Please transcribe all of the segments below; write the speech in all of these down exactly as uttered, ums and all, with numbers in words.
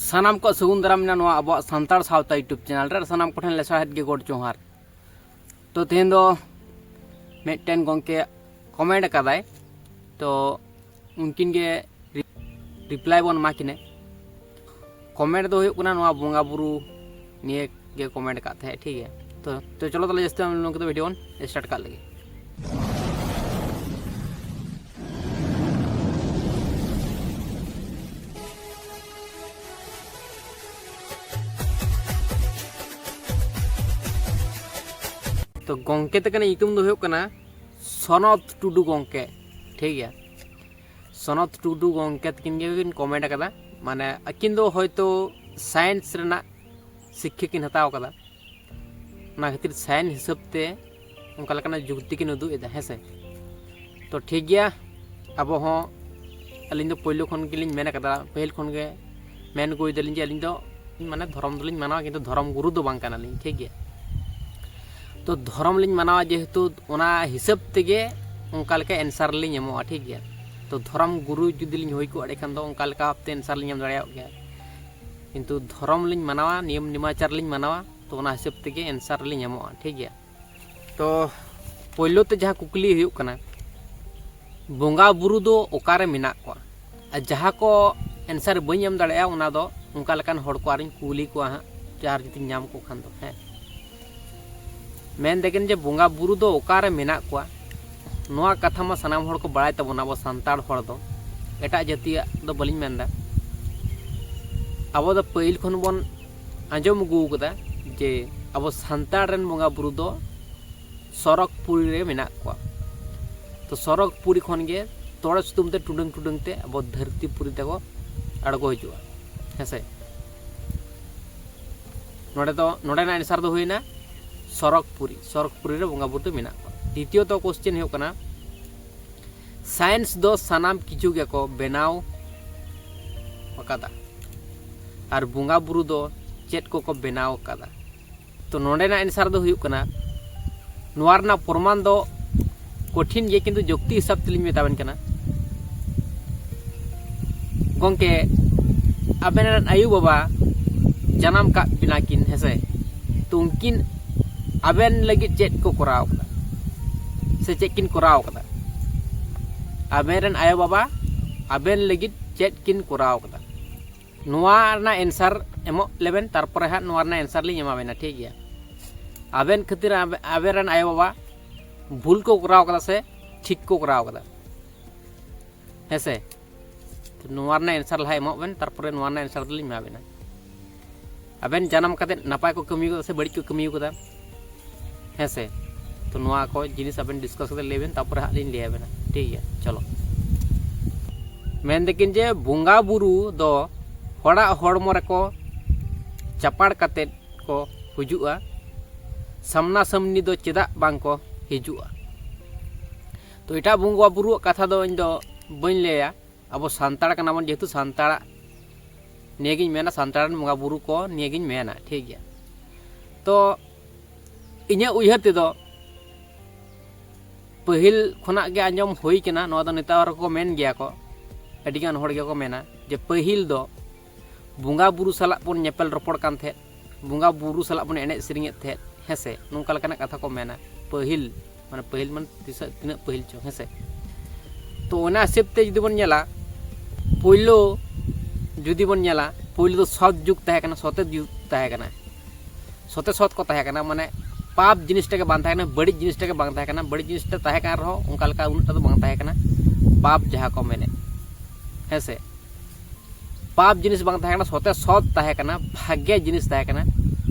ᱥᱟᱱᱟᱢ ᱠᱚ ᱥᱟᱹᱜᱩᱱ ᱫᱟᱨᱟᱢ ᱮᱱᱟ ᱱᱚᱣᱟ ᱟᱵᱚᱣᱟᱜ ᱥᱟᱱᱛᱟᱲ ᱥᱟᱶᱛᱟ YouTube ᱪᱮᱱᱮᱞ ᱨᱮ᱾ ᱥᱟᱱᱟᱢ ᱠᱚᱴᱷᱮᱱ ᱞᱮᱥᱟᱲᱦᱮᱫ ᱜᱮ ᱜᱚᱰ ᱡᱚᱦᱟᱨ᱾ ᱛᱚ ᱛᱮᱦᱮᱧ ᱫᱚ ᱢᱤᱫᱴᱮᱱ ᱜᱚᱢᱠᱮ ᱠᱚᱢᱮᱱᱴ ᱟᱠᱟᱫᱟᱭ, ᱛᱚ ᱩᱱᱠᱤᱱ ᱜᱮ ᱨᱤᱯᱞᱟᱭ ᱵᱚᱱ ᱮᱢᱟ ᱠᱤᱱᱟ᱾ ᱠᱚᱢᱮᱱᱴ ᱫᱚ ᱦᱩᱭᱩᱜ ᱠᱟᱱᱟ ᱱᱚᱣᱟ ᱵᱚᱸᱜᱟ ᱵᱩᱨᱩ ᱱᱤᱭᱮ ᱜᱮ ᱠᱚᱢᱮᱱᱴ ᱟᱠᱟᱫ ᱛᱟᱦᱮᱸᱫ, ᱴᱷᱤᱠ ᱜᱮᱭᱟ᱾ ᱛᱚ ᱛᱚ ᱪᱚᱞᱚ ᱛᱟᱦᱚᱞᱮ ᱡᱟᱹᱥᱛᱤ ᱵᱟᱝ ᱞᱚᱝ ᱠᱟᱛᱮ ᱵᱷᱤᱰᱤᱭᱳ ᱵᱚᱱ ᱥᱴᱟᱨᱴ ᱠᱟᱜ ᱞᱮᱜᱮ᱾ ᱛᱚ ᱜᱚᱝᱠᱮ ᱛᱟᱹᱠᱤᱱᱟᱜ ᱧᱩᱛᱩᱢ ᱫᱚ ᱦᱩᱭᱩᱜ ᱠᱟᱱᱟ ᱥᱚᱱᱚᱛ ᱴᱩᱰᱩ ᱜᱚᱝᱠᱮ, ᱴᱷᱤᱠ ᱜᱮᱭᱟ᱾ ᱥᱚᱱᱚᱛ ᱴᱩᱰᱩ ᱜᱚᱝᱠᱮ ᱛᱟᱹᱠᱤᱱ ᱜᱮᱠᱤᱱ ᱠᱚᱢᱮᱱᱴ ᱟᱠᱟᱫᱟ, ᱢᱟᱱᱮ ᱟᱹᱠᱤᱱ ᱫᱚ ᱦᱚᱭᱛᱳ ᱥᱟᱭᱮᱱᱥ ᱨᱮᱱᱟᱜ ᱥᱤᱠᱠᱷᱟ ᱠᱤᱱ ᱦᱟᱛᱟᱣ ᱟᱠᱟᱫᱟ, ᱚᱱᱟ ᱠᱷᱟᱹᱛᱤᱨ ᱥᱟᱭᱮᱱᱥ ᱦᱤᱥᱟᱹᱵ ᱛᱮ ᱚᱱᱠᱟ ᱞᱮᱠᱟᱱᱟᱜ ᱡᱩᱠᱛᱤ ᱠᱤᱱ ᱩᱫᱩᱜ ᱮᱫᱟ, ᱦᱮᱸ ᱥᱮ᱾ ᱛᱚ ᱴᱷᱤᱠ ᱜᱮᱭᱟ, ᱟᱵᱚ ᱦᱚᱸ, ᱟᱹᱞᱤᱧ ᱫᱚ ᱯᱳᱭᱞᱳ ᱠᱷᱚᱱ ᱜᱮᱞᱤᱧ ᱢᱮᱱ ᱟᱠᱟᱫᱟ, ᱯᱟᱹᱦᱤᱞ ᱠᱷᱚᱱ ᱜᱮ ᱢᱮᱱ ᱟᱹᱜᱩᱭ ᱫᱟᱞᱤᱧ ᱡᱮ ᱟᱹᱞᱤᱧ ᱫᱚ ᱢᱟᱱᱮ ᱫᱷᱚᱨᱚᱢ ᱫᱚᱞᱤᱧ ᱢᱟᱱᱟᱣᱟ, ᱠᱤᱱᱛᱩ ᱫᱷᱚᱨᱚᱢ ᱜᱩᱨᱩ ᱫᱚ ᱵᱟᱝ ᱠᱟᱱᱟᱞᱤᱧ, ᱴᱷᱤᱠ ᱜᱮᱭᱟ᱾ ᱛᱚ ᱫᱷᱚᱨᱚᱢ ᱞᱤᱧ ᱢᱟᱱᱟᱣᱟ ᱡᱮᱦᱮᱛᱩ, ᱚᱱᱟ ᱦᱤᱥᱟᱹᱵ ᱛᱮᱜᱮ ᱚᱱᱠᱟ ᱞᱮᱠᱟ ᱮᱱᱥᱟᱨ ᱞᱤᱧ ᱮᱢᱚᱜᱼᱟ, ᱴᱷᱤᱠ ᱜᱮᱭᱟ᱾ ᱛᱚ ᱫᱷᱚᱨᱚᱢ ᱜᱩᱨᱩ ᱡᱩᱫᱤ ᱞᱤᱧ ᱦᱩᱭ ᱠᱚᱜᱼᱟ ᱮᱸᱰᱮᱠᱷᱟᱱ ᱫᱚ ᱚᱱᱠᱟ ᱞᱮᱠᱟ ᱵᱷᱟᱵᱛᱮ ᱮᱱᱥᱟᱨ ᱞᱤᱧ ᱮᱢ ᱫᱟᱲᱮᱭᱟᱜ ᱜᱮᱭᱟ, ᱠᱤᱱᱛᱩ ᱫᱷᱚᱨᱚᱢ ᱞᱤᱧ ᱢᱟᱱᱟᱣᱟ, ᱱᱤᱭᱚᱢ ᱱᱮᱢᱟᱪᱟᱨ ᱞᱤᱧ ᱢᱟᱱᱟᱣᱟ, ᱛᱚ ᱚᱱᱟ ᱦᱤᱥᱟᱹᱵ ᱛᱮᱜᱮ ᱮᱱᱥᱟᱨ ᱞᱤᱧ ᱮᱢᱚᱜᱼᱟ, ᱴᱷᱤᱠ ᱜᱮᱭᱟ᱾ ᱛᱚ ᱯᱳᱭᱞᱳ ᱛᱮ ᱡᱟᱦᱟᱸ ᱠᱩᱠᱞᱤ ᱦᱩᱭᱩᱜ ᱠᱟᱱᱟ, ᱵᱚᱸᱜᱟ ᱵᱩᱨᱩ ᱫᱚ ᱚᱠᱟᱨᱮ ᱢᱮᱱᱟᱜ ᱠᱚᱣᱟ? ᱟᱨ ᱡᱟᱦᱟᱸ ᱠᱚ ᱮᱱᱥᱟᱨ ᱵᱟᱹᱧ ᱮᱢ ᱫᱟᱲᱮᱭᱟᱜᱼᱟ, ᱚᱱᱟ ᱫᱚ ᱚᱱᱠᱟ ᱞᱮᱠᱟᱱ ᱦᱚᱲ ᱠᱚ ᱟᱨᱤᱧ ᱠᱩᱞᱤ ᱠᱚᱣᱟ ᱦᱟᱸᱜ, ᱡᱟᱦᱟᱸ ᱡᱩᱫᱤᱧ ᱧᱟᱢ ᱠᱚ ᱠᱷᱟᱱ ᱫᱚ᱾ ᱦᱮᱸ, ᱢᱮᱱ ᱫᱟᱠᱤᱱ ᱡᱮ ᱵᱚᱸᱜᱟ ᱵᱩᱨᱩ ᱫᱚ ᱚᱠᱟᱨᱮ ᱢᱮᱱᱟᱜ ᱠᱚᱣᱟ? ᱱᱚᱣᱟ ᱠᱟᱛᱷᱟ ᱢᱟ ᱥᱟᱱᱟᱢ ᱦᱚᱲ ᱠᱚ ᱵᱟᱲᱟᱭ ᱛᱟᱵᱚᱱᱟ, ᱟᱵᱚ ᱥᱟᱱᱛᱟᱲ ᱦᱚᱲ ᱫᱚ, ᱮᱴᱟᱜ ᱡᱟᱹᱛᱤᱭᱟᱜ ᱫᱚ ᱵᱟᱹᱞᱤᱧ ᱢᱮᱱᱫᱟ᱾ ᱟᱵᱚ ᱫᱚ ᱯᱟᱹᱦᱤᱞ ᱠᱷᱚᱱ ᱵᱚᱱ ᱟᱸᱡᱚᱢ ᱟᱹᱜᱩ ᱟᱠᱟᱫᱟ ᱡᱮ ᱟᱵᱚ ᱥᱟᱱᱛᱟᱲ ᱨᱮᱱ ᱵᱚᱸᱜᱟ ᱵᱩᱨᱩ ᱫᱚ ᱥᱚᱨᱚᱜᱽ ᱯᱩᱨᱤ ᱨᱮ ᱢᱮᱱᱟᱜ ᱠᱚᱣᱟ᱾ ᱛᱚ ᱥᱚᱨᱚᱜᱽ ᱯᱩᱨᱤ ᱠᱷᱚᱱ ᱜᱮ ᱛᱚᱲᱮ ᱥᱩᱛᱟᱹᱢ ᱛᱮ ᱴᱩᱰᱟᱹᱝ ᱴᱩᱰᱟᱹᱝ ᱛᱮ ᱟᱵᱚ ᱫᱷᱟᱹᱨᱛᱤ ᱯᱩᱨᱤ ᱛᱮᱠᱚ ᱟᱬᱜᱚ ᱦᱤᱡᱩᱜᱼᱟ, ᱦᱮᱸᱥᱮ᱾ ᱱᱚᱰᱮ ᱫᱚ, ᱱᱚᱰᱮᱱᱟᱜ ᱮᱱᱥᱟᱨ ᱫᱚ ᱦᱩᱭᱱᱟ ᱥᱚᱨᱚᱜᱽ ᱯᱩᱨᱤ᱾ ᱥᱚᱨᱚᱜᱽ ᱯᱩᱨᱤ ᱨᱮ ᱵᱚᱸᱜᱟ ᱵᱩᱨᱩ ᱫᱚ ᱢᱮᱱᱟᱜ ᱠᱚᱣᱟ᱾ ᱫᱤᱛᱤᱭᱚᱛᱚ ᱠᱚᱥᱪᱮᱱ ᱦᱩᱭᱩᱜ ᱠᱟᱱᱟ, ᱥᱟᱭᱮᱱᱥ ᱫᱚ ᱥᱟᱱᱟᱢ ᱠᱤᱪᱷᱩ ᱜᱮᱠᱚ ᱵᱮᱱᱟᱣ ᱟᱠᱟᱫᱟ, ᱟᱨ ᱵᱚᱸᱜᱟ ᱵᱩᱨᱩ ᱫᱚ ᱪᱮᱫ ᱠᱚᱠᱚ ᱵᱮᱱᱟᱣ ᱟᱠᱟᱫᱟ? ᱛᱚ ᱱᱚᱰᱮᱱᱟᱜ ᱮᱱᱥᱟᱨ ᱫᱚ ᱦᱩᱭᱩᱜ ᱠᱟᱱᱟ, ᱱᱚᱣᱟ ᱨᱮᱱᱟᱜ ᱯᱨᱚᱢᱟᱱ ᱫᱚ ᱠᱚᱴᱷᱤᱱ ᱜᱮ, ᱠᱤᱱᱛᱩ ᱡᱩᱠᱛᱤ ᱦᱤᱥᱟᱹᱵ ᱛᱮᱞᱤᱧ ᱢᱮᱛᱟᱵᱮᱱ ᱠᱟᱱᱟ᱾ ᱜᱚᱝᱠᱮ, ᱟᱵᱮᱱ ᱨᱮᱱ ᱟᱭᱳ ᱵᱟᱵᱟ ᱡᱟᱱᱟᱢ ᱠᱟᱜ ᱵᱮᱱᱟ ᱠᱤᱱ, ᱦᱮᱸᱥᱮ? ᱛᱚ ᱩᱱᱠᱤᱱ ᱟᱵᱮᱱ ᱞᱟᱹᱜᱤᱫ ᱪᱮᱫ ᱠᱚ ᱠᱚᱨᱟᱣ ᱠᱟᱫᱟ ᱥᱮ ᱪᱮᱫ ᱠᱤᱱ ᱠᱚᱨᱟᱣ ᱠᱟᱫᱟ? ᱟᱵᱮᱱ ᱨᱮᱱ ᱟᱭᱳ ᱵᱟᱵᱟ ᱟᱵᱮᱱ ᱞᱟᱹᱜᱤᱫ ᱪᱮᱫ ᱠᱤᱱ ᱠᱚᱨᱟᱣ ᱠᱟᱫᱟ? ᱱᱚᱣᱟ ᱨᱮᱱᱟᱜ ᱮᱱᱥᱟᱨ ᱮᱢᱚᱜ ᱞᱮᱵᱮᱱ, ᱛᱟᱨᱯᱚᱨᱮ ᱦᱟᱸᱜ ᱱᱚᱣᱟ ᱨᱮᱱᱟᱜ ᱮᱱᱥᱟᱨ ᱞᱤᱧ ᱮᱢᱟ ᱵᱮᱱᱟ, ᱴᱷᱤᱠ ᱜᱮᱭᱟ? ᱟᱵᱮᱱ ᱠᱷᱟᱹᱛᱤᱨ ᱟᱵᱮ- ᱟᱵᱮᱱ ᱨᱮᱱ ᱟᱭᱳ ᱵᱟᱵᱟ ᱵᱷᱩᱞ ᱠᱚ ᱠᱚᱨᱟᱣ ᱠᱟᱫᱟ ᱥᱮ ᱴᱷᱤᱠ ᱠᱚ ᱠᱚᱨᱟᱣ ᱠᱟᱫᱟ, ᱦᱮᱸᱥᱮ? ᱛᱚ ᱱᱚᱣᱟ ᱨᱮᱱᱟᱜ ᱮᱱᱥᱟᱨ ᱞᱟᱦᱟ ᱮᱢᱚᱜ ᱵᱮᱱ, ᱛᱟᱨᱯᱚᱨᱮ ᱱᱚᱣᱟ ᱨᱮᱱᱟᱜ ᱮᱱᱥᱟᱨ ᱫᱚᱞᱤᱧ ᱮᱢᱟ ᱵᱮᱱᱟ᱾ ᱟᱵᱮᱱ ᱡᱟᱱᱟᱢ ᱠᱟᱛᱮ ᱱᱟᱯᱟᱭ ᱠᱚ ᱠᱟᱹᱢᱤ ᱠᱟᱫᱟ ᱥᱮ ᱵᱟᱹᱲᱤᱡ ᱠᱚ ᱠᱟᱹᱢᱤ ᱠᱟᱫᱟ, ᱦᱮᱸᱥᱮ? ᱛᱚ ᱱᱚᱣᱟ ᱠᱚ ᱡᱤᱱᱤᱥ ᱟᱵᱮᱱ ᱰᱤᱥᱠᱟᱥ ᱠᱟᱛᱮ ᱞᱟᱹᱭ ᱵᱮᱱ, ᱛᱟᱨᱯᱚᱨᱮ ᱦᱟᱸᱜ ᱞᱤᱧ ᱞᱟᱹᱭ ᱟᱵᱮᱱᱟ, ᱴᱷᱤᱠ ᱜᱮᱭᱟ? ᱪᱚᱞᱚ, ᱢᱮᱱ ᱫᱟᱠᱤᱱ ᱡᱮ ᱵᱚᱸᱜᱟ ᱵᱩᱨᱩ ᱫᱚ ᱦᱚᱲᱟᱜ ᱦᱚᱲᱢᱚ ᱨᱮᱠᱚ ᱪᱟᱯᱟᱲ ᱠᱟᱛᱮ ᱠᱚ ᱦᱤᱡᱩᱜᱼᱟ, ᱥᱟᱢᱱᱟ ᱥᱟᱢᱱᱤ ᱫᱚ ᱪᱮᱫᱟᱜ ᱵᱟᱝ ᱠᱚ ᱦᱤᱡᱩᱜᱼᱟ? ᱛᱚ ᱮᱴᱟᱜ ᱵᱚᱸᱜᱟ ᱵᱩᱨᱩᱣᱟᱜ ᱠᱟᱛᱷᱟ ᱫᱚ ᱤᱧ ᱫᱚ ᱵᱟᱹᱧ ᱞᱟᱹᱭᱟ, ᱟᱵᱚ ᱥᱟᱱᱛᱟᱲ ᱠᱟᱱᱟ ᱵᱚᱱ, ᱡᱮᱦᱮᱛᱩ ᱥᱟᱱᱛᱟᱲᱟᱜ ᱱᱤᱭᱟᱹᱜᱤᱧ ᱢᱮᱱᱟ, ᱥᱟᱱᱛᱟᱲ ᱨᱮᱱ ᱵᱚᱸᱜᱟ ᱵᱩᱨᱩ ᱠᱚ ᱱᱤᱭᱟᱹᱜᱤᱧ ᱢᱮᱱᱟ, ᱴᱷᱤᱠ ᱜᱮᱭᱟ? ᱛᱚ ᱤᱧᱟᱹᱜ ᱩᱭᱦᱟᱹᱨ ᱛᱮᱫᱚ ᱯᱟᱹᱦᱤᱞ ᱠᱷᱚᱱᱟᱜ ᱜᱮ ᱟᱸᱡᱚᱢ ᱦᱩᱭ ᱠᱟᱱᱟ, ᱱᱚᱣᱟ ᱫᱚ ᱱᱮᱛᱟᱨ ᱦᱚᱸᱠᱚ ᱢᱮᱱ ᱜᱮᱭᱟ ᱠᱚ, ᱟᱹᱰᱤᱜᱟᱱ ᱦᱚᱲ ᱜᱮᱠᱚ ᱢᱮᱱᱟ ᱡᱮ ᱯᱟᱹᱦᱤᱞ ᱫᱚ ᱵᱚᱸᱜᱟ ᱵᱩᱨᱩ ᱥᱟᱞᱟᱜ ᱵᱚᱱ ᱧᱮᱯᱮᱞ ᱨᱚᱯᱚᱲ ᱠᱟᱱ ᱛᱟᱦᱮᱸᱫ, ᱵᱚᱸᱜᱟ ᱵᱩᱨᱩ ᱥᱟᱞᱟᱜ ᱵᱚᱱ ᱮᱱᱮᱡ ᱥᱮᱨᱮᱧᱮᱫ ᱛᱟᱦᱮᱸᱫ, ᱦᱮᱸᱥᱮ? ᱱᱚᱝᱠᱟ ᱞᱮᱠᱟᱱᱟᱜ ᱠᱟᱛᱷᱟ ᱠᱚ ᱢᱮᱱᱟ᱾ ᱯᱟᱹᱦᱤᱞ, ᱢᱟᱱᱮ ᱯᱟᱹᱦᱤᱞ ᱢᱟᱱᱮ ᱛᱤᱥᱟᱹᱜ ᱛᱤᱱᱟᱹᱜ ᱯᱟᱹᱦᱤᱞ ᱪᱚ, ᱦᱮᱸᱥᱮ? ᱛᱚ ᱚᱱᱟ ᱦᱤᱥᱟᱹᱵ ᱛᱮ ᱡᱩᱫᱤ ᱵᱚᱱ ᱧᱮᱞᱟ, ᱯᱳᱭᱞᱳ ᱡᱩᱫᱤ ᱵᱚᱱ ᱧᱮᱞᱟ, ᱯᱳᱭᱞᱳ ᱫᱚ ᱥᱚᱛ ᱡᱩᱜᱽ ᱛᱟᱦᱮᱸ ᱠᱟᱱᱟ, ᱥᱚᱛᱮ ᱡᱩᱜᱽ ᱛᱟᱦᱮᱸ ᱠᱟᱱᱟ, ᱥᱚᱛᱮ ᱥᱚᱛ ᱠᱚ ᱛᱟᱦᱮᱸ ᱠᱟᱱᱟ, ᱢᱟᱱᱮ ᱯᱟᱯ ᱡᱤᱱᱤᱥᱴᱟ ᱜᱮ ᱵᱟᱝ ᱛᱟᱦᱮᱸ ᱠᱟᱱᱟ, ᱵᱟᱹᱲᱤᱡ ᱡᱤᱱᱤᱥᱴᱟ ᱜᱮ ᱵᱟᱝ ᱛᱟᱦᱮᱸ ᱠᱟᱱᱟ᱾ ᱵᱟᱹᱲᱤᱡ ᱡᱤᱱᱤᱥᱴᱟ ᱛᱟᱦᱮᱸ ᱠᱟᱱ ᱨᱮᱦᱚᱸ ᱚᱱᱠᱟ ᱞᱮᱠᱟ ᱩᱱᱟᱹᱜᱴᱟ ᱫᱚ ᱵᱟᱝ ᱛᱟᱦᱮᱸ ᱠᱟᱱᱟ, ᱯᱟᱯ ᱡᱟᱦᱟᱸ ᱠᱚ ᱢᱮᱱᱮᱫ, ᱦᱮᱸᱥᱮ? ᱯᱟᱯ ᱡᱤᱱᱤᱥ ᱵᱟᱝ ᱛᱟᱦᱮᱸ ᱠᱟᱱᱟ, ᱥᱚᱛᱮ ᱥᱚᱛ ᱛᱟᱦᱮᱸ ᱠᱟᱱᱟ, ᱵᱷᱟᱜᱮ ᱡᱤᱱᱤᱥ ᱛᱟᱦᱮᱸ ᱠᱟᱱᱟ,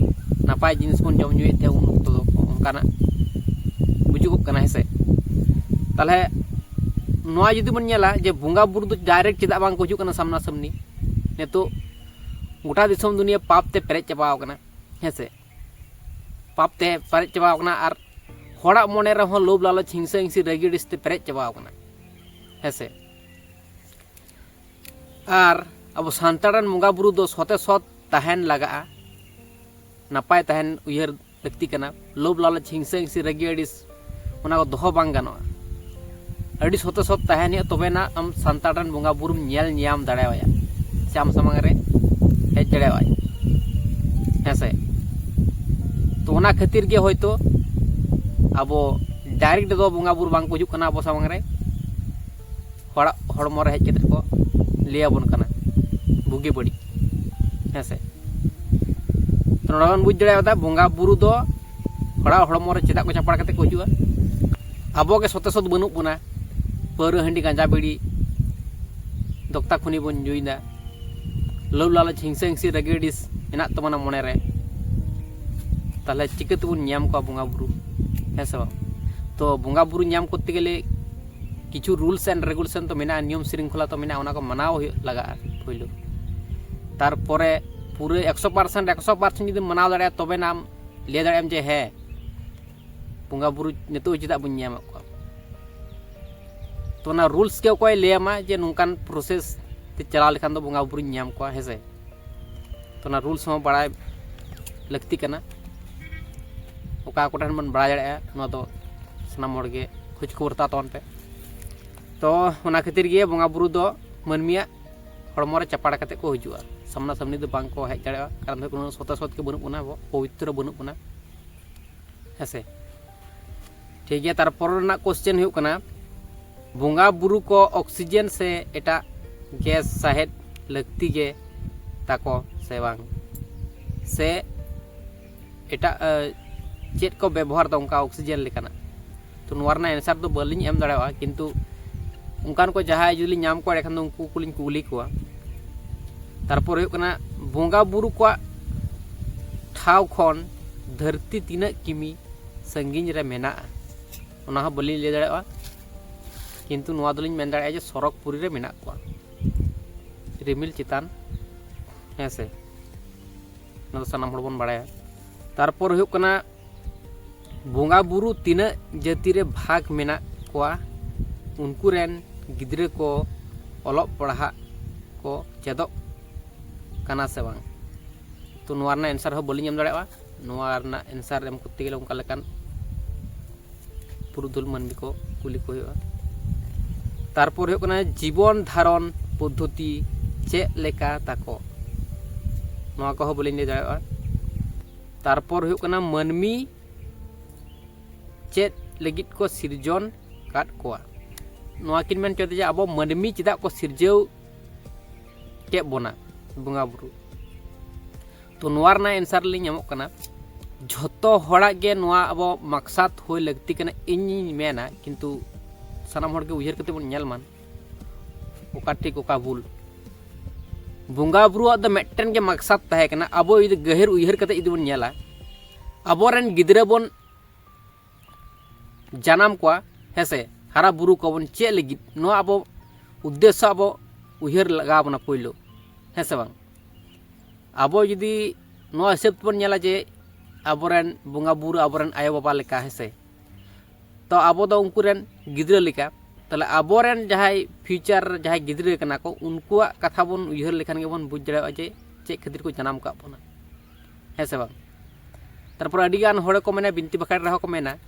ᱱᱟᱯᱟᱭ ᱡᱤᱱᱤᱥ ᱵᱚᱱ ᱡᱚᱢ ᱧᱩᱭᱮᱫ ᱛᱟᱦᱮᱸ ᱩᱱ ᱚᱠᱛᱚ ᱫᱚ, ᱚᱱᱠᱟᱱᱟᱜ ᱵᱩᱡᱩᱜᱚᱜ ᱠᱟᱱᱟ, ᱦᱮᱸᱥᱮ? ᱛᱟᱦᱚᱞᱮ ᱱᱚᱣᱟ ᱡᱩᱫᱤ ᱵᱚᱱ ᱧᱮᱞᱟ ᱡᱮ ᱵᱚᱸᱜᱟ ᱵᱩᱨᱩ ᱫᱚ ᱰᱟᱭᱨᱮᱠᱴ ᱪᱮᱫᱟᱜ ᱵᱟᱝ ᱠᱚ ᱦᱤᱡᱩᱜ ᱠᱟᱱᱟ ᱥᱟᱢᱱᱟ ᱥᱟᱢᱱᱤ? ᱱᱤᱛᱚᱜ ᱜᱚᱴᱟ ᱫᱤᱥᱚᱢ ᱫᱩᱱᱤᱭᱟᱹ ᱯᱟᱯ ᱛᱮ ᱯᱮᱨᱮᱡ ᱪᱟᱵᱟᱣ ᱠᱟᱱᱟ, ᱦᱮᱸᱥᱮ? ᱯᱟᱯ ᱛᱮ ᱯᱮᱨᱮᱡ ᱪᱟᱵᱟᱣ ᱠᱟᱱᱟ, ᱟᱨ ᱦᱚᱲᱟᱜ ᱢᱚᱱᱮ ᱨᱮᱦᱚᱸ ᱞᱳᱵᱷ, ᱞᱟᱞᱚᱪ, ᱦᱤᱝᱥᱟᱹ ᱦᱤᱝᱥᱤ, ᱨᱟᱹᱜᱤ ᱟᱹᱲᱤᱥ ᱛᱮ ᱯᱮᱨᱮᱡ ᱪᱟᱵᱟᱣ ᱠᱟᱱᱟ, ᱦᱮᱸᱥᱮ? ᱟᱨ ᱟᱵᱚ ᱥᱟᱱᱛᱟᱲ ᱨᱮᱱ ᱵᱚᱸᱜᱟ ᱵᱩᱨᱩ ᱫᱚ ᱥᱚᱛᱮ ᱥᱚᱛ ᱛᱟᱦᱮᱱ ᱞᱟᱜᱟᱜᱼᱟ, ᱱᱟᱯᱟᱭ ᱛᱟᱦᱮᱱ ᱩᱭᱦᱟᱹᱨ ᱞᱟᱹᱠᱛᱤ ᱠᱟᱱᱟ᱾ ᱞᱳᱵᱷ, ᱞᱟᱞᱚᱪ, ᱦᱤᱝᱥᱟᱹ ᱦᱤᱝᱥᱤ, ᱨᱟᱹᱜᱤ ᱟᱹᱲᱤᱥ, ᱚᱱᱟ ᱠᱚ ᱫᱚᱦᱚ ᱵᱟᱝ ᱜᱟᱱᱚᱜᱼᱟ᱾ ᱟᱹᱰᱤ ᱥᱚᱛᱮ ᱥᱚᱛ ᱛᱟᱦᱮᱱ ᱦᱩᱭᱩᱜᱼᱟ, ᱛᱚᱵᱮᱱᱟ ᱟᱢ ᱥᱟᱱᱛᱟᱲ ᱨᱮᱱ ᱵᱚᱸᱜᱟ ᱵᱩᱨᱩᱢ ᱧᱮᱞ ᱧᱟᱢ ᱫᱟᱲᱮᱣᱟᱭᱟ᱾ ᱥᱮ ᱟᱢ ᱥᱟᱢᱟᱝ ᱨᱮ ᱦᱮᱡ ᱫᱟᱲᱮᱭᱟᱜᱼᱟᱭ, ᱦᱮᱸ ᱥᱮ? ᱛᱚ ᱚᱱᱟ ᱠᱷᱟᱹᱛᱤᱨ ᱜᱮ ᱦᱚᱭᱛᱳ ᱟᱵᱚ ᱰᱟᱭᱨᱮᱠᱴ ᱫᱚ ᱵᱚᱸᱜᱟ ᱵᱩᱨᱩ ᱵᱟᱝ ᱠᱚ ᱦᱤᱡᱩᱜ ᱠᱟᱱᱟ ᱟᱵᱚ ᱥᱟᱢᱟᱝ ᱨᱮ, ᱦᱚᱲᱟᱜ ᱦᱚᱲᱢᱚ ᱨᱮ ᱦᱮᱡ ᱠᱟᱛᱮ ᱠᱚ ᱞᱟᱹᱭ ᱟᱵᱚᱱ ᱠᱟᱱᱟ ᱵᱩᱜᱤ ᱵᱟᱹᱲᱤᱡ, ᱦᱮᱸ ᱥᱮ? ᱛᱚ ᱱᱚᱰᱮ ᱵᱚᱱ ᱵᱩᱡᱽ ᱫᱟᱲᱮᱭᱟᱫᱟ ᱵᱚᱸᱜᱟ ᱵᱩᱨᱩ ᱫᱚ ᱦᱚᱲᱟᱜ ᱦᱚᱲᱢᱚ ᱨᱮ ᱪᱮᱫᱟᱜ ᱠᱚ ᱪᱟᱯᱟᱲ ᱠᱟᱛᱮ ᱠᱚ ᱦᱤᱡᱩᱜᱼᱟ᱾ ᱟᱵᱚ ᱜᱮ ᱥᱚᱛᱮ ᱥᱚᱛ ᱵᱟᱹᱱᱩᱜ ᱵᱚᱱᱟ, ᱯᱟᱹᱣᱨᱟᱹ, ᱦᱟᱺᱰᱤ, ᱜᱟᱸᱡᱟ, ᱵᱤᱲᱤ, ᱫᱚᱠᱛᱟ ᱠᱷᱩᱱᱤ ᱵᱚᱱ ᱧᱩᱭᱮᱫᱟ, ᱞᱳᱵᱷ ᱞᱟᱞᱚᱪ, ᱦᱤᱝᱥᱟᱹ ᱦᱤᱝᱥᱤ, ᱨᱟᱹᱜᱤ ᱟᱹᱲᱤᱥ ᱢᱮᱱᱟᱜ ᱛᱟᱵᱚᱱᱟ ᱢᱚᱱᱮ ᱨᱮ᱾ ᱛᱟᱦᱚᱞᱮ ᱪᱤᱠᱟᱹ ᱛᱮᱵᱚᱱ ᱧᱟᱢ ᱠᱚᱣᱟ ᱵᱚᱸᱜᱟ ᱵᱩᱨᱩ, ᱦᱮᱸ ᱥᱮ ᱵᱟᱝ? ᱛᱚ ᱵᱚᱸᱜᱟ ᱵᱩᱨᱩ ᱧᱟᱢ ᱠᱚᱨᱛᱮ ᱜᱮᱞᱮ ᱠᱤᱪᱷᱩ rules and regulation ᱛᱚ ᱢᱮᱱᱟᱜᱼᱟ, ᱱᱤᱭᱚᱢ ᱥᱨᱤᱝᱠᱷᱚᱞᱟ ᱛᱚ ᱢᱮᱱᱟᱜᱼᱟ, ᱚᱱᱟ ᱠᱚ ᱢᱟᱱᱟᱣ ᱦᱩᱭᱩᱜ ᱞᱟᱜᱟᱜᱼᱟ ᱯᱳᱭᱞᱳ᱾ ᱛᱟᱨᱯᱚᱨᱮ ᱯᱩᱨᱟᱹ ᱮᱠᱥᱚ percent, ᱮᱠᱥᱚ percent ᱡᱩᱫᱤᱢ ᱢᱟᱱᱟᱣ ᱫᱟᱲᱮᱭᱟᱜᱼᱟ, ᱛᱚᱵᱮ ᱱᱟ ᱟᱢ ᱞᱟᱹᱭ ᱫᱟᱲᱮᱭᱟᱜ ᱟᱢ ᱡᱮ ᱦᱮᱸ, ᱵᱚᱸᱜᱟ ᱵᱩᱨᱩ ᱱᱤᱛᱚᱜ ᱪᱮᱫᱟᱜ ᱵᱟᱹᱧ ᱧᱟᱢᱮᱫ ᱠᱚᱣᱟ? ᱛᱚ ᱚᱱᱟ rules ᱜᱮ ᱚᱠᱚᱭ ᱞᱟᱹᱭ ᱟᱢᱟ ᱡᱮ ᱱᱚᱝᱠᱟᱱ process ᱛᱮ ᱪᱟᱞᱟᱣ ᱞᱮᱠᱷᱟᱱ ᱫᱚ ᱵᱚᱸᱜᱟ ᱵᱩᱨᱩᱧ ᱧᱟᱢ ᱠᱚᱣᱟ, ᱦᱮᱸ ᱥᱮ? ᱛᱚ ᱚᱱᱟ rules ᱦᱚᱸ ᱵᱟᱲᱟᱭ ᱞᱟᱹᱠᱛᱤ ᱠᱟᱱᱟ᱾ ᱚᱠᱟ ᱠᱚᱴᱷᱮᱱ ᱵᱚᱱ ᱵᱟᱲᱟᱭ ᱫᱟᱲᱮᱭᱟᱜᱼᱟ, ᱱᱚᱣᱟ ᱫᱚ ᱥᱟᱱᱟᱢ ᱦᱚᱲ ᱜᱮ ᱠᱷᱳᱡᱽ ᱠᱷᱚᱵᱚᱨ ᱦᱟᱛᱟᱣ ᱛᱟᱵᱚᱱ ᱯᱮ᱾ ᱛᱚ ᱚᱱᱟ ᱠᱷᱟᱹᱛᱤᱨ ᱜᱮ ᱵᱚᱸᱜᱟ ᱵᱩᱨᱩ ᱫᱚ ᱢᱟᱹᱱᱢᱤᱭᱟᱜ ᱦᱚᱲᱢᱚ ᱨᱮ ᱪᱟᱯᱟᱲ ᱠᱟᱛᱮ ᱠᱚ ᱦᱤᱡᱩᱜᱼᱟ, ᱥᱟᱢᱱᱟ ᱥᱟᱢᱱᱤ ᱫᱚ ᱵᱟᱝ ᱠᱚ ᱦᱮᱡ ᱫᱟᱲᱮᱭᱟᱜᱼᱟ᱾ ᱠᱟᱨᱚᱱ ᱫᱚ ᱦᱩᱭᱩᱜ ᱠᱟᱱᱟ ᱥᱚᱛᱮ ᱥᱚᱛ ᱜᱮ ᱵᱟᱹᱱᱩᱜ ᱵᱚᱱᱟ, ᱟᱵᱚ ᱯᱚᱵᱤᱛᱨᱚ ᱵᱟᱹᱱᱩᱜ ᱵᱚᱱᱟ, ᱦᱮᱸ ᱥᱮ? ᱴᱷᱤᱠ ᱜᱮᱭᱟ, ᱛᱟᱨᱯᱚᱨ ᱨᱮᱱᱟᱜ question ᱦᱩᱭᱩᱜ ᱠᱟᱱᱟ, ᱵᱚᱸᱜᱟ ᱵᱩᱨᱩ ᱠᱚ oxygen ᱥᱮ ᱮᱴᱟᱜ gas ᱥᱟᱦᱮᱫ ᱞᱟᱹᱠᱛᱤ ᱜᱮ ᱛᱟᱠᱚ ᱥᱮ ᱵᱟᱝ, ᱥᱮ ᱮᱴᱟᱜ ᱮ, ᱪᱮᱫ ᱠᱚ ᱵᱮᱵᱚᱦᱟᱨ ᱫᱟ ᱚᱱᱠᱟ oxygen ᱞᱮᱠᱟᱱᱟᱜ? ᱛᱚ ᱱᱚᱣᱟ ᱨᱮᱱᱟᱜ answer ᱫᱚ ᱵᱟᱹᱞᱤᱧ ᱮᱢ ᱫᱟᱲᱮᱭᱟᱜᱼᱟ, ᱠᱤᱱᱛᱩ ᱚᱱᱠᱟᱱ ᱠᱚ ᱡᱟᱦᱟᱸᱭ ᱡᱩᱫᱤ ᱞᱤᱧ ᱧᱟᱢ ᱠᱚᱣᱟ, ᱮᱸᱰᱮᱠᱷᱟᱱ ᱫᱚ ᱩᱱᱠᱩ ᱠᱚᱞᱤᱧ ᱠᱩᱞᱤ ᱠᱚᱣᱟ᱾ ᱛᱟᱨᱯᱚᱨ ᱦᱩᱭᱩᱜ ᱠᱟᱱᱟ, ᱵᱚᱸᱜᱟ ᱵᱩᱨᱩ ᱠᱚᱣᱟᱜ ᱴᱷᱟᱶ ᱠᱷᱚᱱ ᱫᱷᱟᱹᱨᱛᱤ ᱛᱤᱱᱟᱹᱜ ᱠᱤᱢᱤ ᱥᱟᱺᱜᱤᱧ ᱨᱮ ᱢᱮᱱᱟᱜᱼᱟ? ᱚᱱᱟ ᱦᱚᱸ ᱵᱟᱹᱞᱤᱧ ᱞᱟᱹᱭ ᱫᱟᱲᱮᱭᱟᱜᱼᱟ, ᱠᱤᱱᱛᱩ ᱱᱚᱣᱟ ᱫᱚᱞᱤᱧ ᱢᱮᱱ ᱫᱟᱲᱮᱭᱟᱜᱼᱟ ᱡᱮ ᱥᱚᱨᱚᱜᱽᱯᱩᱨᱤ ᱨᱮ ᱢᱮᱱᱟᱜ ᱠᱚᱣᱟ, ᱨᱤᱢᱤᱞ ᱪᱮᱛᱟᱱ, ᱦᱮᱸ ᱥᱮ? ᱚᱱᱟ ᱫᱚ ᱥᱟᱱᱟᱢ ᱦᱚᱲ ᱵᱚᱱ ᱵᱟᱲᱟᱭᱟ᱾ ᱛᱟᱨᱯᱚᱨ ᱦᱩᱭᱩᱜ ᱠᱟᱱᱟ, ᱵᱚᱸᱜᱟ ᱵᱩᱨᱩ ᱛᱤᱱᱟᱹᱜ ᱡᱟᱹᱛᱤ ᱨᱮ ᱵᱷᱟᱜᱽ ᱢᱮᱱᱟᱜ ᱠᱚᱣᱟ? ᱩᱱᱠᱩ ᱨᱮᱱ ᱜᱤᱫᱽᱨᱟᱹ ᱠᱚ ᱚᱞᱚᱜ ᱯᱟᱲᱦᱟᱜ ᱠᱚ ᱪᱮᱫᱚᱜ ᱠᱟᱱᱟ ᱥᱮ ᱵᱟᱝ? ᱛᱚ ᱱᱚᱣᱟ ᱨᱮᱱᱟᱜ answer ᱦᱚᱸ ᱵᱟᱹᱞᱤᱧ ᱮᱢ ᱫᱟᱲᱮᱭᱟᱜᱼᱟ᱾ ᱱᱚᱣᱟ ᱨᱮᱱᱟᱜ answer ᱮᱢ ᱠᱚᱨᱛᱮ ᱜᱮᱞᱮ ᱚᱱᱠᱟ ᱞᱮᱠᱟᱱ ᱯᱩᱨᱩᱫᱷᱩᱞ ᱢᱟᱹᱱᱢᱤ ᱠᱚ ᱠᱩᱞᱤ ᱠᱚ ᱦᱩᱭᱩᱜᱼᱟ᱾ ᱛᱟᱨᱯᱚᱨ ᱦᱩᱭᱩᱜ ᱠᱟᱱᱟ, ᱡᱤᱵᱚᱱ ᱫᱷᱟᱨᱚᱱ ᱯᱚᱫᱽᱫᱷᱚᱛᱤ ᱪᱮᱫ ᱞᱮᱠᱟ ᱛᱟᱠᱚ, ᱱᱚᱣᱟ ᱠᱚᱦᱚᱸ ᱵᱟᱹᱞᱤᱧ ᱞᱟᱹᱭ ᱫᱟᱲᱮᱭᱟᱜᱼᱟ᱾ ᱛᱟᱨᱯᱚᱨ ᱦᱩᱭᱩᱜ ᱠᱟᱱᱟ ᱢᱟᱹᱱᱢᱤ ᱪᱮᱫ ᱞᱟᱹᱜᱤᱫ ᱠᱚ ᱥᱤᱨᱡᱚᱱ ᱟᱠᱟᱫ ᱠᱚᱣᱟ᱾ ᱱᱚᱣᱟ ᱠᱤᱱ ᱢᱮᱱ ᱦᱚᱪᱚᱭᱮᱫᱟ ᱡᱮ ᱟᱵᱚ ᱢᱟᱹᱱᱢᱤ ᱪᱮᱫᱟᱜ ᱠᱚ ᱥᱤᱨᱡᱟᱹᱣ ᱠᱮᱫ ᱵᱚᱱᱟ ᱵᱚᱸᱜᱟ ᱵᱩᱨᱩ᱾ ᱛᱚ ᱱᱚᱣᱟ ᱨᱮᱱᱟᱜ ᱮᱱᱥᱟᱨ ᱞᱤᱧ ᱮᱢᱚᱜ ᱠᱟᱱᱟ, ᱡᱷᱚᱛᱚ ᱦᱚᱲᱟᱜ ᱜᱮ ᱱᱚᱣᱟ ᱟᱵᱚ ᱢᱟᱠᱥᱟᱫ ᱦᱩᱭ ᱞᱟᱹᱠᱛᱤ ᱠᱟᱱᱟ ᱤᱧᱤᱧ ᱢᱮᱱᱟ, ᱠᱤᱱᱛᱩ ᱥᱟᱱᱟᱢ ᱦᱚᱲ ᱜᱮ ᱩᱭᱦᱟᱹᱨ ᱠᱟᱛᱮ ᱵᱚᱱ ᱧᱮᱞ ᱢᱟ ᱚᱠᱟ ᱴᱷᱤᱠ ᱚᱠᱟ ᱵᱷᱩᱞ᱾ ᱵᱚᱸᱜᱟ ᱵᱩᱨᱩᱣᱟᱜ ᱫᱚ ᱢᱤᱫᱴᱮᱱ ᱜᱮ ᱢᱟᱠᱥᱟᱫ ᱛᱟᱦᱮᱸ ᱠᱟᱱᱟ, ᱟᱵᱚ ᱡᱩᱫᱤ ᱜᱟᱹᱦᱤᱨ ᱩᱭᱦᱟᱹᱨ ᱠᱟᱛᱮ ᱡᱩᱫᱤ ᱵᱚᱱ ᱧᱮᱞᱟ, ᱟᱵᱚᱨᱮᱱ ᱜᱤᱫᱽᱨᱟᱹ ᱵᱚᱱ ᱡᱟᱱᱟᱢ ᱠᱚᱣᱟ, ᱦᱮᱸ ᱥᱮ, ᱦᱟᱨᱟ ᱵᱩᱨᱩ ᱠᱚᱣᱟᱵᱚᱱ ᱪᱮᱫ ᱞᱟᱹᱜᱤᱫ, ᱱᱚᱣᱟ ᱟᱵᱚ ᱩᱫᱽᱫᱮᱥᱥᱚ ᱟᱵᱚ ᱩᱭᱦᱟᱹᱨ ᱞᱟᱜᱟᱣ ᱵᱚᱱᱟ ᱯᱳᱭᱞᱳ, ᱦᱮᱸ ᱥᱮ ᱵᱟᱝ? ᱟᱵᱚ ᱡᱩᱫᱤ ᱱᱚᱣᱟ ᱦᱤᱥᱟᱹᱵ ᱛᱮᱵᱚᱱ ᱧᱮᱞᱟ ᱡᱮ ᱟᱵᱚᱨᱮᱱ ᱵᱚᱸᱜᱟ ᱵᱩᱨᱩ ᱟᱵᱚᱨᱮᱱ ᱟᱭᱳ ᱵᱟᱵᱟ ᱞᱮᱠᱟ, ᱦᱮᱸ ᱥᱮ, ᱛᱚ ᱟᱵᱚ ᱫᱚ ᱩᱱᱠᱩ ᱨᱮᱱ ᱜᱤᱫᱽᱨᱟᱹ ᱞᱮᱠᱟ, ᱛᱟᱦᱞᱮ ᱟᱵᱚᱨᱮᱱ ᱡᱟᱦᱟᱸᱭ ᱯᱷᱤᱭᱩᱪᱟᱨ ᱡᱟᱦᱟᱸᱭ ᱜᱤᱫᱽᱨᱟᱹ ᱠᱟᱱᱟ ᱠᱚ, ᱩᱱᱠᱩᱣᱟᱜ ᱠᱟᱛᱷᱟ ᱵᱚᱱ ᱩᱭᱦᱟᱹᱨ ᱞᱮᱠᱷᱟᱱ ᱜᱮᱵᱚᱱ ᱵᱩᱡᱽ ᱫᱟᱲᱮᱭᱟᱜᱼᱟ ᱡᱮ ᱪᱮᱫ ᱠᱷᱟᱹᱛᱤᱨ ᱠᱚ ᱡᱟᱱᱟᱢ ᱟᱠᱟᱫ ᱵᱚᱱᱟ, ᱦᱮᱸ ᱥᱮ ᱵᱟᱝ? ᱛᱟᱨᱯᱚᱨᱮ ᱟᱹᱰᱤᱜᱟᱱ ᱦᱚᱲ ᱠᱚ ᱢᱮᱱᱟ, ᱵᱤᱱᱛᱤ ᱵᱟᱠᱷᱮᱲ ᱨᱮᱦᱚᱸ ᱠᱚ ᱢᱮᱱᱟ,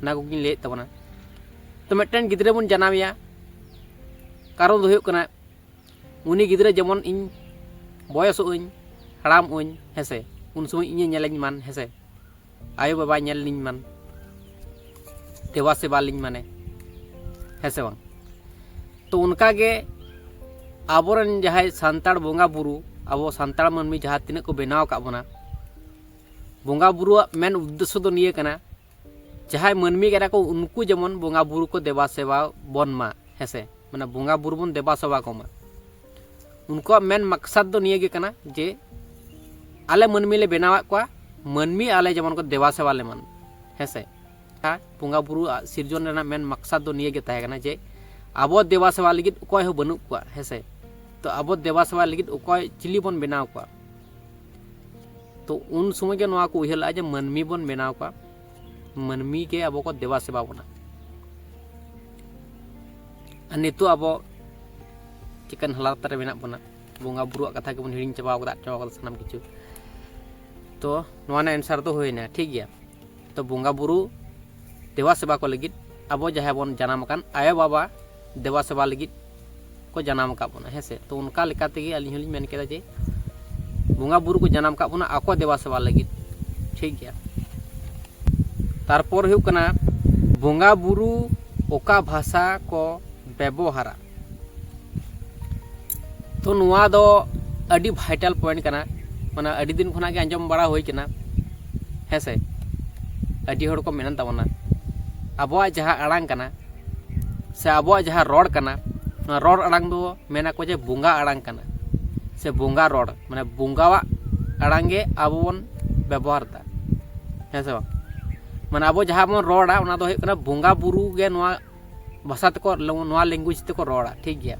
ᱚᱱᱟ ᱠᱚᱜᱮᱧ ᱞᱟᱹᱭᱮᱫ ᱛᱟᱵᱚᱱᱟ᱾ ᱛᱚ ᱢᱤᱫᱴᱮᱱ ᱜᱤᱫᱽᱨᱟᱹ ᱵᱚᱱ ᱡᱟᱱᱟᱢᱮᱭᱟ, ᱠᱟᱨᱚᱱ ᱫᱚ ᱦᱩᱭᱩᱜ ᱠᱟᱱᱟ ᱩᱱᱤ ᱜᱤᱫᱽᱨᱟᱹ ᱡᱮᱢᱚᱱ ᱤᱧ ᱵᱚᱭᱚᱥᱚᱜ ᱟᱹᱧ, ᱦᱟᱲᱟᱢᱚᱜ ᱟᱹᱧ, ᱦᱮᱸ ᱥᱮ, ᱩᱱ ᱥᱚᱢᱚᱭ ᱤᱧᱮ ᱧᱮᱞᱤᱧ ᱢᱟᱱ, ᱦᱮᱸ ᱥᱮ, ᱟᱭᱳ ᱵᱟᱵᱟᱭ ᱧᱮᱞ ᱞᱤᱧ ᱢᱟᱱ, ᱫᱮᱵᱟ ᱥᱮᱵᱟ ᱞᱤᱧ ᱢᱟᱱᱮ, ᱦᱮᱸ ᱥᱮ ᱵᱟᱝ? ᱛᱚ ᱚᱱᱠᱟ ᱜᱮ ᱟᱵᱚᱨᱮᱱ ᱡᱟᱦᱟᱸᱭ ᱥᱟᱱᱛᱟᱲ ᱵᱚᱸᱜᱟ ᱵᱩᱨᱩ, ᱟᱵᱚ ᱥᱟᱱᱛᱟᱲ ᱢᱟᱹᱱᱢᱤ ᱡᱟᱦᱟᱸ ᱛᱤᱱᱟᱹᱜ ᱠᱚ ᱵᱮᱱᱟᱣ ᱟᱠᱟᱫ ᱵᱚᱱᱟ, ᱵᱚᱸᱜᱟ ᱵᱩᱨᱩᱣᱟᱜ ᱢᱮᱱ ᱩᱫᱽᱫᱮᱥᱥᱚ ᱫᱚ ᱱᱤᱭᱟᱹ ᱠᱟᱱᱟ, ᱡᱟᱦᱟᱸᱭ ᱢᱟᱹᱱᱢᱤ ᱠᱟᱱᱟ ᱠᱚ ᱩᱱᱠᱩ ᱡᱮᱢᱚᱱ ᱵᱚᱸᱜᱟ ᱵᱩᱨᱩ ᱠᱚ ᱫᱮᱵᱟ ᱥᱮᱵᱟ ᱵᱚᱱ ᱢᱟ, ᱦᱮᱸ ᱥᱮ, ᱢᱟᱱᱮ ᱵᱚᱸᱜᱟ ᱵᱩᱨᱩ ᱵᱚᱱ ᱫᱮᱵᱟ ᱥᱮᱵᱟ ᱠᱚᱢᱟ᱾ ᱩᱱᱠᱩᱣᱟᱜ ᱢᱮᱱ ᱢᱟᱠᱥᱟᱫ ᱫᱚ ᱱᱤᱭᱟᱹ ᱜᱮ ᱠᱟᱱᱟ ᱡᱮ ᱟᱞᱮ ᱢᱟᱹᱱᱢᱤ ᱞᱮ ᱵᱮᱱᱟᱣᱟᱫ ᱠᱚᱣᱟ, ᱢᱟᱹᱱᱢᱤ ᱟᱞᱮ ᱡᱮᱢᱚᱱ ᱠᱚ ᱫᱮᱵᱟ ᱥᱮᱵᱟ ᱞᱮ ᱢᱟᱱ, ᱦᱮᱸ ᱥᱮ᱾ ᱵᱚᱸᱜᱟ ᱵᱩᱨᱩ ᱥᱤᱨᱡᱚᱱ ᱨᱮᱱᱟᱜ ᱢᱮᱱ ᱢᱟᱠᱥᱟᱫ ᱫᱚ ᱱᱤᱭᱟᱹ ᱜᱮ ᱛᱟᱦᱮᱸ ᱠᱟᱱᱟ ᱡᱮ ᱟᱵᱚ ᱫᱮᱵᱟ ᱥᱮᱵᱟ ᱞᱟᱹᱜᱤᱫ ᱚᱠᱚᱭ ᱦᱚᱸ ᱵᱟᱹᱱᱩᱜ ᱠᱚᱣᱟ, ᱦᱮᱸ ᱥᱮ᱾ ᱛᱚ ᱟᱵᱚ ᱫᱮᱵᱟ ᱥᱮᱵᱟ ᱞᱟᱹᱜᱤᱫ ᱚᱠᱚᱭ ᱪᱤᱞᱤ ᱵᱚᱱ ᱵᱮᱱᱟᱣ ᱠᱚᱣᱟ? ᱛᱚ ᱩᱱ ᱥᱚᱢᱚᱭ ᱜᱮ ᱱᱚᱣᱟ ᱠᱚ ᱩᱭᱦᱟᱹᱨ ᱞᱮᱫᱼᱟ ᱡᱮ ᱢᱟᱹᱱᱢᱤ ᱵᱚᱱ ᱵᱮᱱᱟᱣ ᱠᱚᱣᱟ, ᱢᱟᱹᱱᱢᱤ ᱜᱮ ᱟᱵᱚ ᱠᱚ ᱫᱮᱵᱟ ᱥᱮᱵᱟ ᱵᱚᱱᱟ᱾ ᱟᱨ ᱱᱤᱛᱚᱜ ᱟᱵᱚ ᱪᱤᱠᱟᱹᱱ ᱦᱟᱞᱟᱛ ᱨᱮ ᱢᱮᱱᱟᱜ ᱵᱚᱱᱟ, ᱵᱚᱸᱜᱟ ᱵᱩᱨᱩᱣᱟᱜ ᱠᱟᱛᱷᱟ ᱜᱮᱵᱚᱱ ᱦᱤᱲᱤᱧ ᱪᱟᱵᱟ ᱠᱟᱫᱟ, ᱟᱫ ᱪᱟᱵᱟ ᱠᱟᱫᱟ ᱥᱟᱱᱟᱢ ᱠᱤᱪᱷᱩ᱾ ᱛᱚ ᱱᱚᱣᱟ ᱨᱮᱱᱟᱜ ᱮᱱᱥᱟᱨ ᱫᱚ ᱦᱩᱭᱱᱟ, ᱴᱷᱤᱠ ᱜᱮᱭᱟ᱾ ᱛᱚ ᱵᱚᱸᱜᱟ ᱵᱩᱨᱩ ᱫᱮᱵᱟ ᱥᱮᱵᱟ ᱠᱚ ᱞᱟᱹᱜᱤᱫ ᱟᱵᱚ ᱡᱟᱦᱟᱸᱭ ᱵᱚᱱ ᱡᱟᱱᱟᱢ ᱟᱠᱟᱱ ᱟᱭᱳ ᱵᱟᱵᱟ ᱫᱮᱵᱟ ᱥᱮᱵᱟ ᱞᱟᱹᱜᱤᱫ ᱠᱚ ᱡᱟᱱᱟᱢ ᱟᱠᱟᱫ ᱵᱚᱱᱟ, ᱦᱮᱸ ᱥᱮ? ᱛᱚ ᱚᱱᱠᱟ ᱞᱮᱠᱟ ᱛᱮᱜᱮ ᱟᱹᱞᱤᱧ ᱦᱚᱸᱞᱤᱧ ᱢᱮᱱ ᱠᱮᱫᱟ ᱡᱮ ᱵᱚᱸᱜᱟ ᱵᱩᱨᱩ ᱠᱚ ᱡᱟᱱᱟᱢ ᱟᱠᱟᱫ ᱵᱚᱱᱟ ᱟᱠᱚ ᱫᱮᱵᱟ ᱥᱮᱵᱟ ᱞᱟᱹᱜᱤᱫ, ᱴᱷᱤᱠ ᱜᱮᱭᱟ᱾ ᱛᱟᱨᱯᱚᱨ ᱦᱩᱭᱩᱜ ᱠᱟᱱᱟ ᱵᱚᱸᱜᱟ ᱵᱩᱨᱩ ᱚᱠᱟ ᱵᱷᱟᱥᱟ ᱠᱚ ᱵᱮᱵᱚᱦᱟᱨᱟ᱾ ᱛᱚ ᱱᱚᱣᱟ ᱫᱚ ᱟᱹᱰᱤ vital point ᱠᱟᱱᱟ, ᱢᱟᱱᱮ ᱟᱹᱰᱤ ᱫᱤᱱ ᱠᱷᱚᱱᱟᱜ ᱜᱮ ᱟᱸᱡᱚᱢ ᱵᱟᱲᱟ ᱦᱩᱭ ᱠᱟᱱᱟ, ᱦᱮᱸ ᱥᱮ? ᱟᱹᱰᱤ ᱦᱚᱲ ᱠᱚ ᱢᱮᱱ ᱛᱟᱵᱚᱱᱟ ᱟᱵᱚᱣᱟᱜ ᱡᱟᱦᱟᱸ ᱟᱲᱟᱝ ᱠᱟᱱᱟ ᱥᱮ ᱟᱵᱚᱣᱟᱜ ᱡᱟᱦᱟᱸ ᱨᱚᱲ ᱠᱟᱱᱟ, ᱱᱚᱣᱟ ᱨᱚᱲ ᱟᱲᱟᱝ ᱫᱚ ᱢᱮᱱᱟᱠᱚ ᱡᱮ ᱵᱚᱸᱜᱟ ᱟᱲᱟᱝ ᱠᱟᱱᱟ ᱥᱮ ᱵᱚᱸᱜᱟ ᱨᱚᱲ, ᱢᱟᱱᱮ ᱵᱚᱸᱜᱟᱣᱟᱜ ᱟᱲᱟᱝ ᱜᱮ ᱟᱵᱚ ᱵᱚᱱ ᱵᱮᱵᱚᱦᱟᱨ ᱮᱫᱟ, ᱦᱮᱸ ᱥᱮ ᱵᱟᱝ? ᱢᱟᱱᱮ ᱟᱵᱚ ᱡᱟᱦᱟᱸ ᱵᱚᱱ ᱨᱚᱲᱟ ᱚᱱᱟ ᱫᱚ ᱦᱩᱭᱩᱜ ᱠᱟᱱᱟ ᱵᱚᱸᱜᱟ ᱵᱩᱨᱩ ᱜᱮ ᱱᱚᱣᱟ ᱵᱷᱟᱥᱟ ᱛᱮᱠᱚ, ᱱᱚᱣᱟ language ᱛᱮᱠᱚ ᱨᱚᱲᱟ, ᱴᱷᱤᱠ ᱜᱮᱭᱟ᱾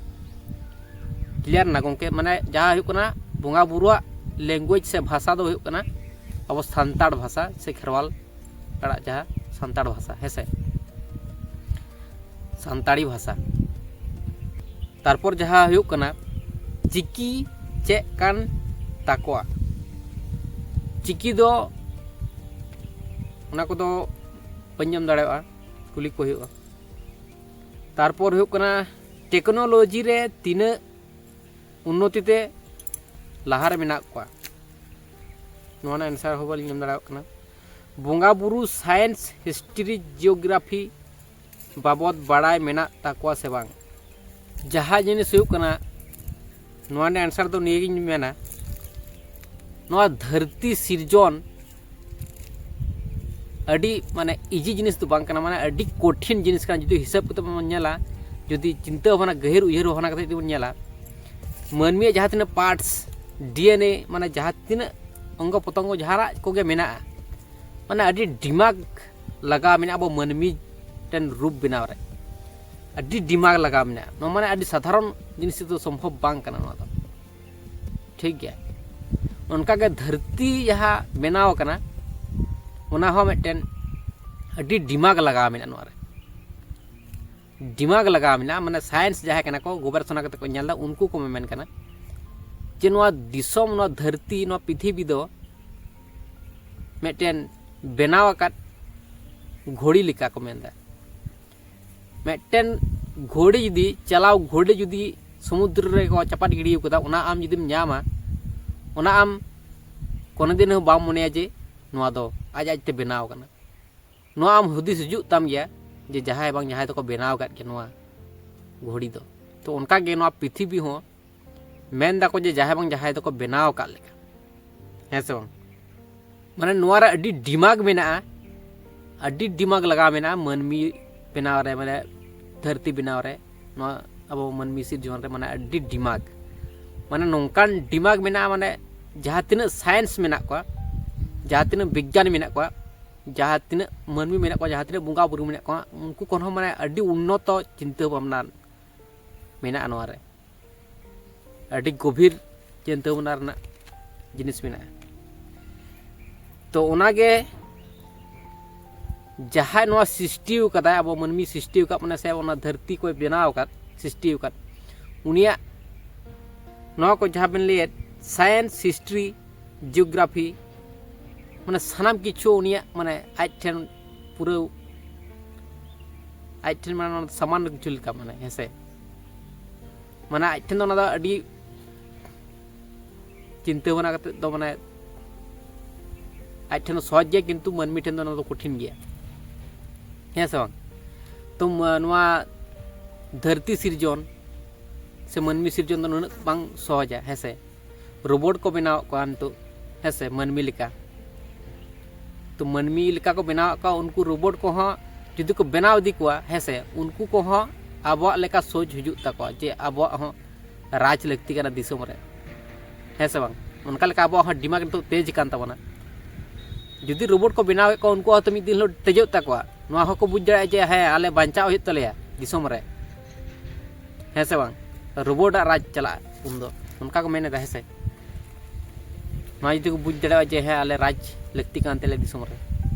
Clear ᱱᱟ ᱜᱚᱢᱠᱮ? ᱢᱟᱱᱮ ᱡᱟᱦᱟᱸ ᱦᱩᱭᱩᱜ ᱠᱟᱱᱟ ᱵᱚᱸᱜᱟ ᱵᱩᱨᱩᱣᱟᱜ language ᱥᱮ ᱵᱷᱟᱥᱟ ᱫᱚ ᱦᱩᱭᱩᱜ ᱠᱟᱱᱟ ᱟᱵᱚ ᱥᱟᱱᱛᱟᱲ ᱵᱷᱟᱥᱟ ᱥᱮ ᱠᱷᱮᱨᱣᱟᱞ ᱟᱲᱟᱜ ᱡᱟᱦᱟᱸ ᱥᱟᱱᱛᱟᱲ ᱵᱷᱟᱥᱟ, ᱦᱮᱸ ᱥᱮ? ᱥᱟᱱᱛᱟᱲᱤ ᱵᱷᱟᱥᱟ᱾ ᱛᱟᱨᱯᱚᱨ ᱡᱟᱦᱟᱸ ᱦᱩᱭᱩᱜ ᱠᱟᱱᱟ ᱪᱤᱠᱤ ᱪᱮᱫ ᱠᱟᱱ ᱛᱟᱠᱚᱣᱟ? ᱪᱤᱠᱤ ᱫᱚ ᱚᱱᱟ ᱠᱚᱫᱚ ᱵᱟᱹᱧ ᱡᱚᱢ ᱫᱟᱲᱮᱭᱟᱜᱼᱟ, ᱠᱩᱞᱤ ᱠᱚ ᱦᱩᱭᱩᱜᱼᱟ᱾ ᱛᱟᱨᱯᱚᱨ ᱦᱩᱭᱩᱜ ᱠᱟᱱᱟ technology ᱨᱮ ᱛᱤᱱᱟᱹᱜ ᱩᱱᱱᱚᱛᱤ ᱛᱮ ᱞᱟᱦᱟ ᱨᱮ ᱢᱮᱱᱟᱜ ᱠᱚᱣᱟ? ᱱᱚᱣᱟ ᱨᱮᱱᱟᱜ answer ᱦᱚᱸ ᱵᱟᱹᱞᱤᱧ ᱮᱢ ᱫᱟᱲᱮᱭᱟᱜ ᱠᱟᱱᱟ᱾ ᱵᱚᱸᱜᱟ ᱵᱩᱨᱩ science, history, geography ᱵᱟᱵᱚᱫ ᱵᱟᱲᱟᱭ ᱢᱮᱱᱟᱜ ᱛᱟᱠᱚᱣᱟ ᱥᱮ ᱵᱟᱝ? ᱡᱟᱦᱟᱸ ᱡᱤᱱᱤᱥ ᱦᱩᱭᱩᱜ ᱠᱟᱱᱟ, ᱱᱚᱣᱟ ᱨᱮᱱᱟᱜ answer ᱫᱚ ᱱᱤᱭᱟᱹᱜᱤᱧ ᱢᱮᱱᱟ, ᱱᱚᱣᱟ ᱫᱷᱟᱹᱨᱛᱤ ᱥᱤᱨᱡᱚᱱ ᱟᱹᱰᱤ ᱢᱟᱱᱮ easy ᱡᱤᱱᱤᱥ ᱫᱚ ᱵᱟᱝ ᱠᱟᱱᱟ, ᱢᱟᱱᱮ ᱟᱹᱰᱤ ᱠᱚᱴᱷᱤᱱ ᱡᱤᱱᱤᱥ ᱠᱟᱱᱟ᱾ ᱡᱩᱫᱤ ᱦᱤᱥᱟᱹᱵ ᱠᱟᱛᱮ ᱵᱚᱱ ᱧᱮᱞᱟ, ᱡᱩᱫᱤ ᱪᱤᱱᱛᱟᱹ ᱵᱷᱟᱵᱽᱱᱟ, ᱜᱟᱹᱦᱤᱨ ᱩᱭᱦᱟᱹᱨ ᱵᱷᱟᱵᱽᱱᱟ ᱠᱟᱛᱮ ᱡᱩᱫᱤ ᱵᱚᱱ ᱧᱮᱞᱟ, ᱢᱟᱹᱱᱢᱤᱭᱟᱜ ᱡᱟᱦᱟᱸ ᱛᱤᱱᱟᱹᱜ parts, DNA, ᱢᱟᱱᱮ ᱡᱟᱦᱟᱸ ᱛᱤᱱᱟᱹᱜ ᱚᱝᱜᱚ ᱯᱨᱚᱛᱚᱝᱜᱚ ᱡᱟᱦᱟᱱᱟᱜ ᱠᱚᱜᱮ ᱢᱮᱱᱟᱜᱼᱟ, ᱢᱟᱱᱮ ᱟᱹᱰᱤ ᱫᱤᱢᱟᱜᱽ ᱞᱟᱜᱟᱣ ᱢᱮᱱᱟᱜᱼᱟ ᱟᱵᱚ ᱢᱟᱹᱱᱢᱤ ᱴᱮᱱ ᱨᱩᱯ ᱵᱮᱱᱟᱣ ᱨᱮ᱾ ᱟᱹᱰᱤ ᱫᱤᱢᱟᱜᱽ ᱞᱟᱜᱟᱣ ᱢᱮᱱᱟᱜᱼᱟ᱾ ᱱᱚᱣᱟ ᱢᱟᱱᱮ ᱟᱹᱰᱤ ᱥᱟᱫᱷᱟᱨᱚᱱ ᱡᱤᱱᱤᱥ ᱫᱚ ᱥᱚᱢᱵᱷᱚᱵ ᱵᱟᱝ ᱠᱟᱱᱟ ᱱᱚᱣᱟ ᱫᱚ, ᱴᱷᱤᱠ ᱜᱮᱭᱟ᱾ ᱚᱱᱠᱟᱜᱮ ᱫᱷᱟᱹᱨᱛᱤ ᱡᱟᱦᱟᱸ ᱵᱮᱱᱟᱣ ᱟᱠᱟᱱᱟ, ᱚᱱᱟ ᱦᱚᱸ ᱢᱤᱫᱴᱮᱱ ᱟᱹᱰᱤ ᱫᱤᱢᱟᱜᱽ ᱞᱟᱜᱟᱣ ᱢᱮᱱᱟᱜᱼᱟ ᱱᱚᱣᱟ ᱨᱮ᱾ ᱫᱤᱢᱟᱜᱽ ᱞᱟᱜᱟᱣ ᱢᱮᱱᱟᱜᱼᱟ, ᱢᱟᱱᱮ science ᱡᱟᱦᱟᱸᱭ ᱠᱟᱱᱟ ᱠᱚ, ᱜᱚᱵᱮᱥᱚᱱᱟ ᱠᱟᱛᱮ ᱠᱚ ᱧᱮᱞ ᱮᱫᱟ, ᱩᱱᱠᱩ ᱠᱚ ᱢᱮᱢᱮᱱ ᱠᱟᱱᱟ ᱡᱮ ᱱᱚᱣᱟ ᱫᱤᱥᱚᱢ, ᱱᱚᱣᱟ ᱫᱷᱟᱹᱨᱛᱤ, ᱱᱚᱣᱟ ᱯᱨᱤᱛᱷᱤᱵᱤ ᱫᱚ ᱢᱤᱫᱴᱮᱱ ᱵᱮᱱᱟᱣ ᱟᱠᱟᱫ ᱜᱷᱚᱲᱤ ᱞᱮᱠᱟ ᱠᱚ ᱢᱮᱱᱫᱟ᱾ ᱢᱤᱫᱴᱮᱱ ᱜᱷᱚᱲᱤ ᱡᱩᱫᱤ ᱪᱟᱞᱟᱣ, ᱜᱷᱚᱲᱤ ᱡᱩᱫᱤ ᱥᱚᱢᱩᱫᱨᱚ ᱨᱮᱠᱚ ᱪᱟᱯᱟᱫ ᱜᱤᱰᱤ ᱟᱠᱟᱫᱟ, ᱚᱱᱟ ᱟᱢ ᱡᱩᱫᱤᱢ ᱧᱟᱢᱟ, ᱚᱱᱟ ᱟᱢ ᱠᱳᱱᱳ ᱫᱤᱱ ᱦᱚᱸ ᱵᱟᱢ ᱢᱚᱱᱮᱭᱟ ᱡᱮ ᱱᱚᱣᱟ ᱫᱚ ᱟᱡ ᱟᱡᱛᱮ ᱵᱮᱱᱟᱣ ᱟᱠᱟᱱᱟ᱾ ᱱᱚᱣᱟ ᱟᱢ ᱦᱩᱫᱤᱥ ᱦᱤᱡᱩᱜ ᱛᱟᱢ ᱜᱮᱭᱟ ᱡᱮ ᱡᱟᱦᱟᱸᱭ ᱵᱟᱝ ᱡᱟᱦᱟᱸᱭ ᱫᱚᱠᱚ ᱵᱮᱱᱟᱣ ᱟᱠᱟᱫ ᱜᱮᱭᱟ ᱱᱚᱣᱟ ᱜᱷᱚᱲᱤ ᱫᱚ᱾ ᱛᱚ ᱚᱱᱠᱟ ᱜᱮ ᱱᱚᱣᱟ ᱯᱨᱤᱛᱷᱤᱵᱤ ᱦᱚᱸ ᱢᱮᱱ ᱫᱟᱠᱚ ᱡᱮ ᱡᱟᱦᱟᱸᱭ ᱵᱟᱝ ᱡᱟᱦᱟᱸᱭ ᱫᱚᱠᱚ ᱵᱮᱱᱟᱣ ᱟᱠᱟᱫ ᱞᱮᱠᱟ, ᱦᱮᱸ ᱥᱮ ᱵᱟᱝ? ᱢᱟᱱᱮ ᱱᱚᱣᱟ ᱨᱮ ᱟᱹᱰᱤ ᱰᱤᱢᱟᱜᱽ ᱢᱮᱱᱟᱜᱼᱟ, ᱟᱹᱰᱤ ᱰᱤᱢᱟᱜᱽ ᱞᱟᱜᱟᱣ ᱢᱮᱱᱟᱜᱼᱟ ᱢᱟᱹᱱᱢᱤ ᱵᱮᱱᱟᱣ ᱨᱮ, ᱢᱟᱱᱮ ᱫᱷᱟᱹᱨᱛᱤ ᱵᱮᱱᱟᱣ ᱨᱮ, ᱱᱚᱣᱟ ᱟᱵᱚ ᱢᱟᱹᱱᱢᱤ ᱥᱤᱨᱡᱚᱱ ᱨᱮ, ᱢᱟᱱᱮ ᱟᱹᱰᱤ ᱰᱤᱢᱟᱜᱽ, ᱢᱟᱱᱮ ᱱᱚᱝᱠᱟᱱ ᱰᱤᱢᱟᱜᱽ ᱢᱮᱱᱟᱜᱼᱟ, ᱢᱟᱱᱮ ᱡᱟᱦᱟᱸ ᱛᱤᱱᱟᱹᱜ ᱥᱟᱭᱮᱱᱥ ᱢᱮᱱᱟᱜ ᱠᱚᱣᱟ, ᱡᱟᱦᱟᱸ ᱛᱤᱱᱟᱹᱜ ᱵᱤᱜᱽᱜᱟᱱ ᱢᱮᱱᱟᱜ ᱠᱚᱣᱟ, ᱡᱟᱦᱟᱸ ᱛᱤᱱᱟᱹᱜ ᱢᱟᱹᱱᱢᱤ ᱢᱮᱱᱟᱜ ᱠᱚᱣᱟ, ᱡᱟᱦᱟᱸ ᱛᱤᱱᱟᱹᱜ ᱵᱚᱸᱜᱟ ᱵᱩᱨᱩ ᱢᱮᱱᱟᱜ ᱠᱚᱣᱟ, ᱩᱱᱠᱩ ᱠᱷᱚᱱ ᱦᱚᱸ ᱢᱟᱱᱮ ᱟᱹᱰᱤ ᱩᱱᱱᱚᱛᱚ ᱪᱤᱱᱛᱟᱹ ᱵᱷᱟᱵᱽᱱᱟ ᱢᱮᱱᱟᱜᱼᱟ ᱱᱚᱣᱟ ᱨᱮ᱾ ᱟᱹᱰᱤ ᱜᱚᱵᱷᱤᱨ ᱪᱤᱱᱛᱟᱹ ᱵᱷᱟᱵᱽᱱᱟ ᱨᱮᱱᱟᱜ ᱡᱤᱱᱤᱥ ᱢᱮᱱᱟᱜᱼᱟ᱾ ᱛᱚ ᱚᱱᱟᱜᱮ ᱡᱟᱦᱟᱸᱭ ᱱᱚᱣᱟ ᱥᱨᱤᱥᱴᱤ ᱟᱠᱟᱫᱟᱭ, ᱟᱵᱚ ᱢᱟᱹᱱᱢᱤ ᱥᱨᱤᱥᱴᱤ ᱟᱠᱟᱫ ᱵᱚᱱᱟ ᱥᱮ ᱚᱱᱟ ᱫᱷᱟᱹᱨᱛᱤ ᱠᱚᱭ ᱵᱮᱱᱟᱣ ᱟᱠᱟᱫ, ᱥᱨᱤᱥᱴᱤ ᱟᱠᱟᱫ, ᱩᱱᱤᱭᱟᱜ ᱱᱚᱣᱟ ᱠᱚ ᱡᱟᱦᱟᱸ ᱵᱮᱱ ᱞᱟᱹᱭᱮᱫ ᱥᱟᱭᱮᱱᱥ, ᱦᱤᱥᱴᱨᱤ, ᱡᱤᱭᱳᱜᱨᱟᱯᱷᱤ, ᱢᱟᱱᱮ ᱥᱟᱱᱟᱢ ᱠᱤᱪᱷᱩ ᱩᱱᱤᱭᱟᱜ ᱢᱟᱱᱮ ᱟᱡ ᱴᱷᱮᱱ ᱯᱩᱨᱟᱹ ᱟᱡ ᱴᱷᱮᱱ ᱢᱟᱱᱮ ᱚᱱᱟ ᱥᱟᱢᱟᱱᱱᱚ ᱠᱤᱪᱷᱩ ᱞᱮᱠᱟ, ᱢᱟᱱᱮ ᱦᱮᱸᱥᱮ, ᱢᱟᱱᱮ ᱟᱡ ᱴᱷᱮᱱ ᱫᱚ ᱚᱱᱟ ᱫᱚ ᱟᱹᱰᱤ ᱪᱤᱱᱛᱟᱹ ᱵᱷᱟᱵᱽᱱᱟ ᱠᱟᱛᱮ ᱫᱚ ᱢᱟᱱᱮ ᱟᱡ ᱴᱷᱮᱱ ᱫᱚ ᱥᱚᱦᱚᱡ ᱜᱮᱭᱟ, ᱠᱤᱱᱛᱩ ᱢᱟᱹᱱᱢᱤ ᱴᱷᱮᱱ ᱫᱚ ᱚᱱᱟ ᱫᱚ ᱠᱚᱴᱷᱤᱱ ᱜᱮᱭᱟ, ᱦᱮᱸ ᱥᱮ ᱵᱟᱝ? ᱛᱚ ᱢᱟ-, ᱱᱚᱣᱟ ᱫᱷᱟᱹᱨᱛᱤ ᱥᱤᱨᱡᱚᱱ ᱥᱮ ᱢᱟᱹᱱᱢᱤ ᱥᱤᱨᱡᱚᱱ ᱫᱚ ᱱᱩᱱᱟᱹᱜ ᱵᱟᱝ ᱥᱚᱦᱚᱡᱟ, ᱦᱮᱸ ᱥᱮ? ᱨᱳᱵᱳᱴ ᱠᱚ ᱵᱮᱱᱟᱣᱮᱫ ᱠᱚᱣᱟ ᱱᱤᱛᱚᱜ, ᱦᱮᱸ ᱥᱮ, ᱢᱟᱹᱱᱢᱤ ᱞᱮᱠᱟ᱾ ᱛᱚ ᱢᱟᱹᱱᱢᱤ ᱞᱮᱠᱟ ᱠᱚ ᱵᱮᱱᱟᱣᱮᱫ ᱠᱚᱣᱟ, ᱩᱱᱠᱩ ᱨᱳᱵᱳᱴ ᱠᱚᱦᱚᱸ ᱡᱩᱫᱤ ᱠᱚ ᱵᱮᱱᱟᱣ ᱤᱫᱤ ᱠᱚᱣᱟ, ᱦᱮᱸ ᱥᱮ, ᱩᱱᱠᱩ ᱠᱚᱦᱚᱸ ᱟᱵᱚᱣᱟᱜ ᱞᱮᱠᱟ ᱥᱳᱪ ᱦᱤᱡᱩᱜ ᱛᱟᱠᱚᱣᱟ ᱡᱮ ᱟᱵᱚᱣᱟᱜ ᱦᱚᱸ ᱨᱟᱡᱽ ᱞᱟᱹᱠᱛᱤ ᱠᱟᱱᱟ ᱫᱤᱥᱚᱢ ᱨᱮ, ᱦᱮᱸ ᱥᱮ ᱵᱟᱝ? ᱚᱱᱠᱟ ᱞᱮᱠᱟ ᱟᱵᱚᱣᱟᱜ ᱦᱚᱸ ᱰᱤᱢᱟᱜᱽ ᱱᱤᱛᱚᱜ ᱛᱮᱡᱽ ᱠᱟᱱ ᱛᱟᱵᱚᱱᱟ᱾ ᱡᱩᱫᱤ ᱨᱳᱵᱳᱴ ᱠᱚ ᱵᱮᱱᱟᱣᱮᱫ ᱠᱚᱣᱟ, ᱩᱱᱠᱩᱣᱟᱜ ᱦᱚᱸᱛᱚ ᱢᱤᱫ ᱫᱤᱱ ᱦᱤᱞᱳᱜ ᱛᱮᱡᱚᱜ ᱛᱟᱠᱚᱣᱟ᱾ ᱱᱚᱣᱟ ᱦᱚᱸᱠᱚ ᱵᱩᱡᱽ ᱫᱟᱲᱮᱭᱟᱜᱼᱟ ᱡᱮ ᱦᱮᱸ, ᱟᱞᱮ ᱵᱟᱧᱪᱟᱣ ᱦᱩᱭᱩᱜ ᱛᱟᱞᱮᱭᱟ ᱫᱤᱥᱚᱢ ᱨᱮ, ᱦᱮᱸ ᱥᱮ ᱵᱟᱝ? ᱨᱳᱵᱳᱴ ᱟᱜ ᱨᱟᱡᱽ ᱪᱟᱞᱟᱜᱼᱟ ᱩᱱᱫᱚ, ᱚᱱᱠᱟ ᱠᱚ ᱢᱮᱱ ᱮᱫᱟ, ᱦᱮᱸ ᱥᱮ? ᱱᱚᱣᱟ ᱡᱩᱫᱤ ᱠᱚ ᱵᱩᱡᱽ ᱫᱟᱲᱮᱭᱟᱜᱼᱟ ᱡᱮ ᱦᱮᱸ, ᱟᱞᱮ ᱨᱟᱡᱽ ᱞᱟᱹᱠᱛᱤ ᱠᱟᱱ ᱛᱟᱞᱮᱭᱟ ᱫᱤᱥᱚᱢ ᱨᱮ,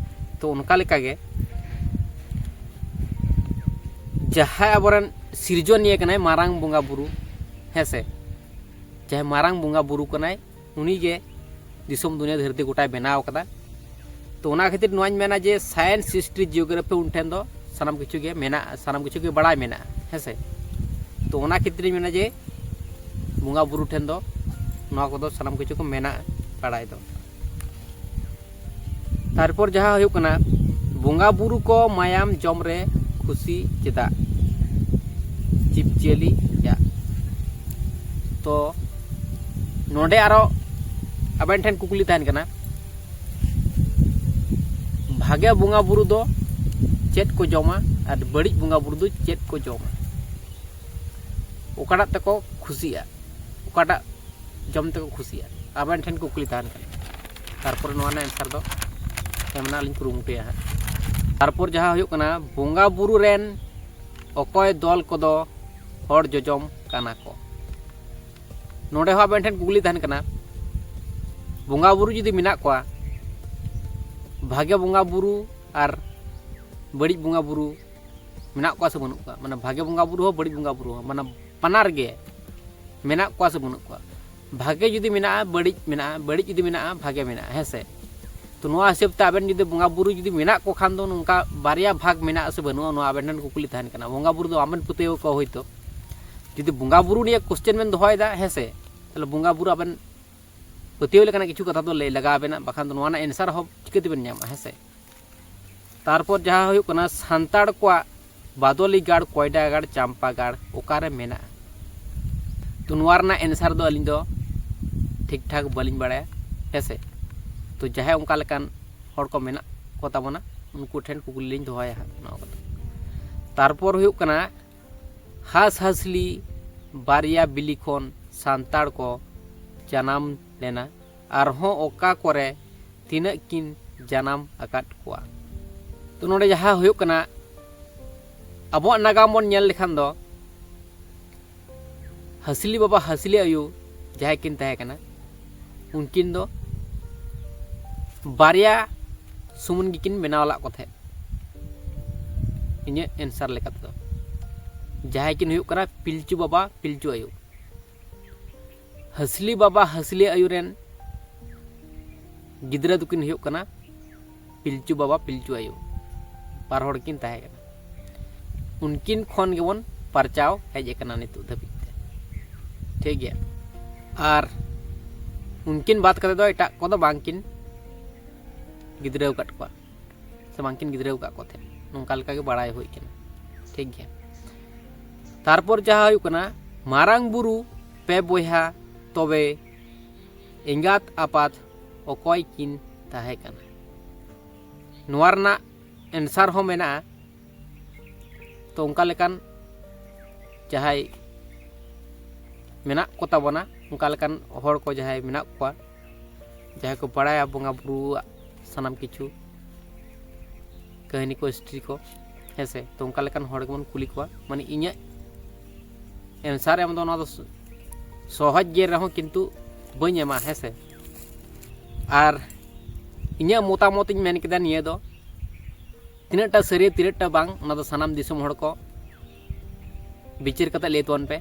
ᱛᱚ ᱚᱱᱠᱟ ᱞᱮᱠᱟᱜᱮ ᱡᱟᱦᱟᱸᱭ ᱟᱵᱚᱨᱮᱱ ᱥᱤᱨᱡᱚᱱᱤᱭᱟᱹ ᱠᱟᱱᱟᱭ, ᱢᱟᱨᱟᱝ ᱵᱚᱸᱜᱟ ᱵᱩᱨᱩ, ᱦᱮᱸ ᱥᱮ, ᱡᱟᱦᱟᱸᱭ ᱢᱟᱨᱟᱝ ᱵᱚᱸᱜᱟ ᱵᱩᱨᱩ ᱠᱟᱱᱟᱭ, ᱩᱱᱤᱜᱮ ᱫᱤᱥᱚᱢ ᱫᱩᱱᱤᱭᱟᱹ ᱫᱷᱟᱹᱨᱛᱤ ᱜᱚᱴᱟᱭ ᱵᱮᱱᱟᱣ ᱠᱟᱫᱟ᱾ ᱛᱚ ᱚᱱᱟ ᱠᱷᱟᱹᱛᱤᱨ ᱱᱚᱣᱟᱧ ᱢᱮᱱᱟ ᱡᱮ ᱥᱟᱭᱮᱱᱥ, ᱦᱤᱥᱴᱨᱤ, ᱡᱤᱭᱳᱜᱨᱟᱯᱷᱤ ᱩᱱ ᱴᱷᱮᱱ ᱫᱚ ᱥᱟᱱᱟᱢ ᱠᱤᱪᱷᱩ ᱜᱮ ᱢᱮᱱᱟᱜᱼᱟ, ᱥᱟᱱᱟᱢ ᱠᱤᱪᱷᱩ ᱜᱮ ᱵᱟᱲᱟᱭ ᱢᱮᱱᱟᱜᱼᱟ, ᱦᱮᱸ ᱥᱮ᱾ ᱛᱚ ᱚᱱᱟ ᱠᱷᱮᱛᱨᱮ ᱢᱮᱱᱟ ᱡᱮ ᱵᱚᱸᱜᱟ ᱵᱩᱨᱩ ᱴᱷᱮᱱ ᱫᱚ ᱱᱚᱣᱟ ᱠᱚᱫᱚ ᱥᱟᱱᱟᱢ ᱠᱤᱪᱷᱩ ᱠᱚ ᱢᱮᱱᱟᱜᱼᱟ ᱵᱟᱲᱟᱭ ᱫᱚ᱾ ᱛᱟᱨᱯᱚᱨ ᱡᱟᱦᱟᱸ ᱦᱩᱭᱩᱜ ᱠᱟᱱᱟ, ᱵᱚᱸᱜᱟ ᱵᱩᱨᱩ ᱠᱚ ᱢᱟᱭᱟᱢ ᱡᱚᱢ ᱨᱮ ᱠᱷᱩᱥᱤ ᱪᱮᱫᱟᱜ ᱡᱤᱵᱽ ᱡᱤᱭᱟᱹᱞᱤ ᱭᱟᱜ? ᱛᱚ ᱱᱚᱰᱮ ᱟᱨᱚ ᱟᱵᱮᱱ ᱴᱷᱮᱱ ᱠᱩᱠᱞᱤ ᱛᱟᱦᱮᱱ ᱠᱟᱱᱟ, ᱵᱷᱟᱜᱮ ᱵᱚᱸᱜᱟ ᱵᱩᱨᱩ ᱫᱚ ᱪᱮᱫ ᱠᱚ ᱡᱚᱢᱟ ᱟᱨ ᱵᱟᱹᱲᱤᱡ ᱵᱚᱸᱜᱟ ᱵᱩᱨᱩ ᱫᱚ ᱪᱮᱫ ᱠᱚ ᱡᱚᱢᱟ? ᱚᱠᱟᱴᱟᱜ ᱛᱮᱠᱚ ᱠᱷᱩᱥᱤᱜᱼᱟ, ᱚᱠᱟᱴᱟᱜ ᱡᱚᱢ ᱛᱮᱠᱚ ᱠᱷᱩᱥᱤᱜᱼᱟ? ᱟᱵᱮᱱ ᱴᱷᱮᱱ ᱠᱩᱠᱞᱤ ᱛᱟᱦᱮᱱ ᱠᱟᱱᱟ᱾ ᱛᱟᱨᱯᱚᱨᱮ ᱱᱚᱣᱟ ᱨᱮᱱᱟᱜ ᱮᱱᱥᱟᱨ ᱫᱚ ᱮᱢ ᱨᱮᱱᱟᱜ ᱞᱤᱧ ᱠᱩᱨᱩᱢᱩᱴᱩᱭᱟ ᱦᱟᱸᱜ᱾ ᱛᱟᱨᱯᱚᱨ ᱡᱟᱦᱟᱸ ᱦᱩᱭᱩᱜ ᱠᱟᱱᱟ, ᱵᱚᱸᱜᱟ ᱵᱩᱨᱩ ᱨᱮᱱ ᱚᱠᱚᱭ ᱫᱚᱞ ᱠᱚᱫᱚ ᱦᱚᱲ ᱡᱚᱡᱚᱢ ᱠᱟᱱᱟ ᱠᱚ? ᱱᱚᱰᱮ ᱦᱚᱸ ᱟᱵᱮᱱ ᱴᱷᱮᱱ ᱠᱩᱠᱞᱤ ᱛᱟᱦᱮᱱ ᱠᱟᱱᱟ, ᱵᱚᱸᱜᱟ ᱵᱩᱨᱩ ᱡᱩᱫᱤ ᱢᱮᱱᱟᱜ ᱠᱚᱣᱟ, ᱵᱷᱟᱜᱮ ᱵᱚᱸᱜᱟ ᱵᱩᱨᱩ ᱟᱨ ᱵᱟᱹᱲᱤᱡ ᱵᱚᱸᱜᱟ ᱵᱩᱨᱩ ᱢᱮᱱᱟᱜ ᱠᱚᱣᱟ ᱥᱮ ᱵᱟᱹᱱᱩᱜ ᱠᱚᱣᱟ? ᱢᱟᱱᱮ ᱵᱷᱟᱜᱮ ᱵᱚᱸᱜᱟ ᱵᱩᱨᱩ ᱦᱚᱸ, ᱵᱟᱹᱲᱤᱡ ᱵᱚᱸᱜᱟ ᱵᱩᱨᱩ ᱦᱚᱸ, ᱢᱟᱱᱮ ᱵᱟᱱᱟᱨ ᱜᱮ ᱢᱮᱱᱟᱜ ᱠᱚᱣᱟ ᱥᱮ ᱵᱟᱹᱱᱩᱜ ᱠᱚᱣᱟ? ᱵᱷᱟᱜᱮ ᱡᱩᱫᱤ ᱢᱮᱱᱟᱜᱼᱟ, ᱵᱟᱹᱲᱤᱡ ᱢᱮᱱᱟᱜᱼᱟ, ᱵᱟᱹᱲᱤᱡ ᱡᱩᱫᱤ ᱢᱮᱱᱟᱜᱼᱟ, ᱵᱷᱟᱜᱮ ᱢᱮᱱᱟᱜᱼᱟ, ᱦᱮᱸ ᱥᱮ? ᱛᱚ ᱱᱚᱣᱟ ᱦᱤᱥᱟᱹᱵ ᱛᱮ ᱟᱵᱮᱱ ᱡᱩᱫᱤ ᱵᱚᱸᱜᱟ ᱵᱩᱨᱩ ᱡᱩᱫᱤ ᱢᱮᱱᱟᱜ ᱠᱚ ᱠᱷᱟᱱ ᱫᱚ, ᱱᱚᱝᱠᱟ ᱵᱟᱨᱭᱟ ᱵᱷᱟᱜᱽ ᱢᱮᱱᱟᱜᱼᱟ ᱥᱮ ᱵᱟᱹᱱᱩᱜᱼᱟ, ᱱᱚᱣᱟ ᱟᱵᱮᱱ ᱴᱷᱮᱱ ᱠᱩᱠᱞᱤ ᱛᱟᱦᱮᱱ ᱠᱟᱱᱟ᱾ ᱵᱚᱸᱜᱟ ᱵᱩᱨᱩ ᱫᱚ ᱟᱵᱮᱱ ᱯᱟᱹᱛᱭᱟᱹᱣ ᱠᱚ ᱦᱳᱭᱛᱳ, ᱡᱩᱫᱤ ᱵᱚᱸᱜᱟ ᱵᱩᱨᱩ ᱱᱤᱭᱮ ᱠᱚᱥᱪᱮᱱ ᱵᱮᱱ ᱫᱚᱦᱚᱭᱮᱫᱟ, ᱦᱮᱸ ᱥᱮ, ᱛᱟᱦᱚᱞᱮ ᱵᱚᱸᱜᱟ ᱵᱩᱨᱩ ᱟᱵᱮᱱ ᱯᱟᱹᱛᱭᱟᱹᱣ ᱞᱮᱠᱟᱱᱟᱜ ᱠᱤᱪᱷᱩ ᱠᱟᱛᱷᱟ ᱫᱚ ᱞᱟᱹᱭ ᱞᱟᱜᱟᱣ ᱟᱵᱮᱱᱟ, ᱵᱟᱠᱷᱟᱱ ᱫᱚ ᱱᱚᱣᱟ ᱨᱮᱱᱟᱜ ᱮᱱᱥᱟᱨ ᱦᱚᱸ ᱪᱤᱠᱟᱹ ᱛᱮᱵᱮᱱ ᱧᱟᱢᱟ, ᱦᱮᱸ ᱥᱮ? ᱛᱟᱨᱯᱚᱨ ᱡᱟᱦᱟᱸ ᱦᱩᱭᱩᱜ ᱠᱟᱱᱟ, ᱥᱟᱱᱛᱟᱲ ᱠᱚᱣᱟᱜ ᱵᱟᱫᱚᱞᱤ ᱜᱟᱲ, ᱠᱚᱭᱰᱟ ᱜᱟᱲ, ᱪᱟᱢᱯᱟ ᱜᱟᱲ ᱚᱠᱟᱨᱮ ᱢᱮᱱᱟᱜᱼᱟ? ᱛᱚ ᱱᱚᱣᱟ ᱨᱮᱱᱟᱜ ᱮᱱᱥᱟᱨ ᱫᱚ ᱟᱹᱞᱤᱧ ᱫᱚ ᱴᱷᱤᱠ ᱴᱷᱟᱠ ᱵᱟᱹᱞᱤᱧ ᱵᱟᱲᱟᱭᱟ, ᱦᱮᱸ ᱥᱮ? ᱛᱚ ᱡᱟᱦᱟᱸᱭ ᱚᱱᱠᱟ ᱞᱮᱠᱟᱱ ᱦᱚᱲ ᱠᱚ ᱢᱮᱱᱟᱜ ᱠᱚ ᱛᱟᱵᱚᱱᱟ, ᱩᱱᱠᱩ ᱴᱷᱮᱱ ᱠᱩᱠᱞᱤ ᱞᱤᱧ ᱫᱚᱦᱚᱭᱟ ᱦᱟᱸᱜ ᱱᱚᱣᱟ ᱠᱚᱫᱚ᱾ ᱛᱟᱨᱯᱚᱨ ᱦᱩᱭᱩᱜ ᱠᱟᱱᱟ, ᱦᱟᱸᱥᱦᱟᱸᱥᱞᱤ ᱵᱟᱨᱭᱟ ᱵᱤᱞᱤ ᱠᱷᱚᱱ ᱥᱟᱱᱛᱟᱲ ᱠᱚ ᱡᱟᱱᱟᱢ ᱞᱮᱱᱟ, ᱟᱨᱦᱚᱸ ᱚᱠᱟ ᱠᱚᱨᱮ ᱛᱤᱱᱟᱹᱜ ᱠᱤᱱ ᱡᱟᱱᱟᱢ ᱟᱠᱟᱫ ᱠᱚᱣᱟ? ᱛᱚ ᱱᱚᱰᱮ ᱡᱟᱦᱟᱸ ᱦᱩᱭᱩᱜ ᱠᱟᱱᱟ, ᱟᱵᱚᱣᱟᱜ ᱱᱟᱜᱟᱢ ᱵᱚᱱ ᱧᱮᱞ ᱞᱮᱠᱷᱟᱱ ᱫᱚ, ᱦᱟᱸᱥᱞᱤ ᱵᱟᱵᱟ ᱦᱟᱸᱥᱞᱤ ᱟᱭᱳ ᱡᱟᱦᱟᱸᱭ ᱠᱤᱱ ᱛᱟᱦᱮᱸ ᱠᱟᱱᱟ, ᱩᱱᱠᱤᱱ ᱫᱚ ᱵᱟᱨᱭᱟ ᱥᱩᱢᱩᱱ ᱜᱮᱠᱤᱱ ᱵᱮᱱᱟᱣ ᱞᱟᱜ ᱠᱚ ᱛᱟᱦᱮᱸᱫ᱾ ᱤᱧᱟᱹᱜ ᱮᱱᱥᱟᱨ ᱞᱮᱠᱟ ᱛᱮᱫᱚ ᱡᱟᱦᱟᱸᱭ ᱠᱤᱱ ᱦᱩᱭᱩᱜ ᱠᱟᱱᱟ ᱯᱤᱞᱪᱩ ᱵᱟᱵᱟ ᱯᱤᱞᱪᱩ ᱟᱭᱳ᱾ ᱦᱟᱸᱥᱞᱤ ᱵᱟᱵᱟ ᱦᱟᱸᱥᱞᱤ ᱟᱭᱳ ᱨᱮᱱ ᱜᱤᱫᱽᱨᱟᱹ ᱫᱚᱠᱤᱱ ᱦᱩᱭᱩᱜ ᱠᱟᱱᱟ ᱯᱤᱞᱪᱩ ᱵᱟᱵᱟ ᱯᱤᱞᱪᱩ ᱟᱭᱳ᱾ ᱵᱟᱨ ᱦᱚᱲ ᱠᱤᱱ ᱛᱟᱦᱮᱸ ᱠᱟᱱᱟ᱾ ᱩᱱᱠᱤᱱ ᱠᱷᱚᱱ ᱜᱮᱵᱚᱱ ᱯᱟᱨᱪᱟᱣ ᱦᱮᱡ ᱟᱠᱟᱱᱟ ᱱᱤᱛᱚᱜ ᱫᱷᱟᱹᱵᱤᱡ ᱛᱮ᱾ ᱴᱷᱤᱠ ᱜᱮᱭᱟ᱾ ᱟᱨ ᱩᱱᱠᱤᱱ ᱵᱟᱫ ᱠᱟᱛᱮ ᱫᱚ ᱮᱴᱟᱜ ᱠᱚᱫᱚ ᱵᱟᱝᱠᱤᱱ ᱜᱤᱫᱽᱨᱟᱹ ᱟᱠᱟᱫ ᱠᱚᱣᱟ ᱥᱮ ᱵᱟᱝᱠᱤᱱ ᱜᱤᱫᱽᱨᱟᱹ ᱟᱠᱟᱫ ᱠᱚ ᱛᱟᱦᱮᱸᱫ, ᱱᱚᱝᱠᱟ ᱞᱮᱠᱟ ᱜᱮ ᱵᱟᱲᱟᱭ ᱦᱩᱭ ᱠᱟᱱᱟ᱾ ᱴᱷᱤᱠ ᱜᱮᱭᱟ᱾ ᱛᱟᱨᱯᱚᱨ ᱡᱟᱦᱟᱸ ᱦᱩᱭᱩᱜ ᱠᱟᱱᱟ, ᱢᱟᱨᱟᱝ ᱵᱩᱨᱩ ᱯᱮ ᱵᱚᱭᱦᱟ, ᱛᱚᱵᱮ ᱮᱸᱜᱟᱛ ᱟᱯᱟᱛ ᱚᱠᱚᱭ ᱠᱤᱱ ᱛᱟᱦᱮᱸ ᱠᱟᱱᱟ? ᱱᱚᱣᱟ ᱨᱮᱱᱟᱜ ᱮᱱᱥᱟᱨ ᱦᱚᱸ ᱢᱮᱱᱟᱜᱼᱟ᱾ ᱛᱚ ᱚᱱᱠᱟ ᱞᱮᱠᱟᱱ ᱡᱟᱦᱟᱸᱭ ᱢᱮᱱᱟᱜ ᱠᱚ ᱛᱟᱵᱚᱱᱟ, ᱚᱱᱠᱟ ᱞᱮᱠᱟᱱ ᱦᱚᱲ ᱠᱚ ᱡᱟᱦᱟᱸᱭ ᱢᱮᱱᱟᱜ ᱠᱚᱣᱟ, ᱡᱟᱦᱟᱸᱭ ᱠᱚ ᱵᱟᱲᱟᱭᱟ ᱵᱚᱸᱜᱟ ᱵᱩᱨᱩᱣᱟᱜ ᱥᱟᱱᱟᱢ ᱠᱤᱪᱷᱩ, ᱠᱟᱹᱦᱱᱤ ᱠᱚ, ᱦᱤᱥᱴᱨᱤ ᱠᱚ, ᱦᱮᱸ ᱥᱮ? ᱛᱚ ᱚᱱᱠᱟ ᱞᱮᱠᱟᱱ ᱦᱚᱲ ᱜᱮᱵᱚᱱ ᱠᱩᱞᱤ ᱠᱚᱣᱟ᱾ ᱢᱟᱱᱮ ᱤᱧᱟᱹᱜ ᱮᱱᱥᱟᱨ ᱮᱢ ᱫᱚ ᱱᱚᱣᱟ ᱫᱚ ᱥᱚ- ᱥᱚᱦᱚᱡᱽ ᱜᱮ ᱨᱮᱦᱚᱸ ᱠᱤᱱᱛᱩ ᱵᱟᱹᱧ ᱮᱢᱟ, ᱦᱮᱸ ᱥᱮ? ᱟᱨ ᱤᱧᱟᱹᱜ ᱢᱚᱛᱟᱢᱚᱛ ᱤᱧ ᱢᱮᱱ ᱠᱮᱫᱟ ᱱᱤᱭᱟᱹ ᱫᱚ, ᱛᱤᱱᱟᱹᱜᱴᱟ ᱥᱟᱹᱨᱤᱭᱟ ᱛᱤᱱᱟᱹᱜᱴᱟ ᱵᱟᱝ, ᱚᱱᱟ ᱫᱚ ᱥᱟᱱᱟᱢ ᱫᱤᱥᱚᱢ ᱦᱚᱲ ᱠᱚ ᱵᱤᱪᱟᱹᱨ ᱠᱟᱛᱮ ᱞᱟᱹᱭ ᱛᱟᱵᱚᱱ ᱯᱮ,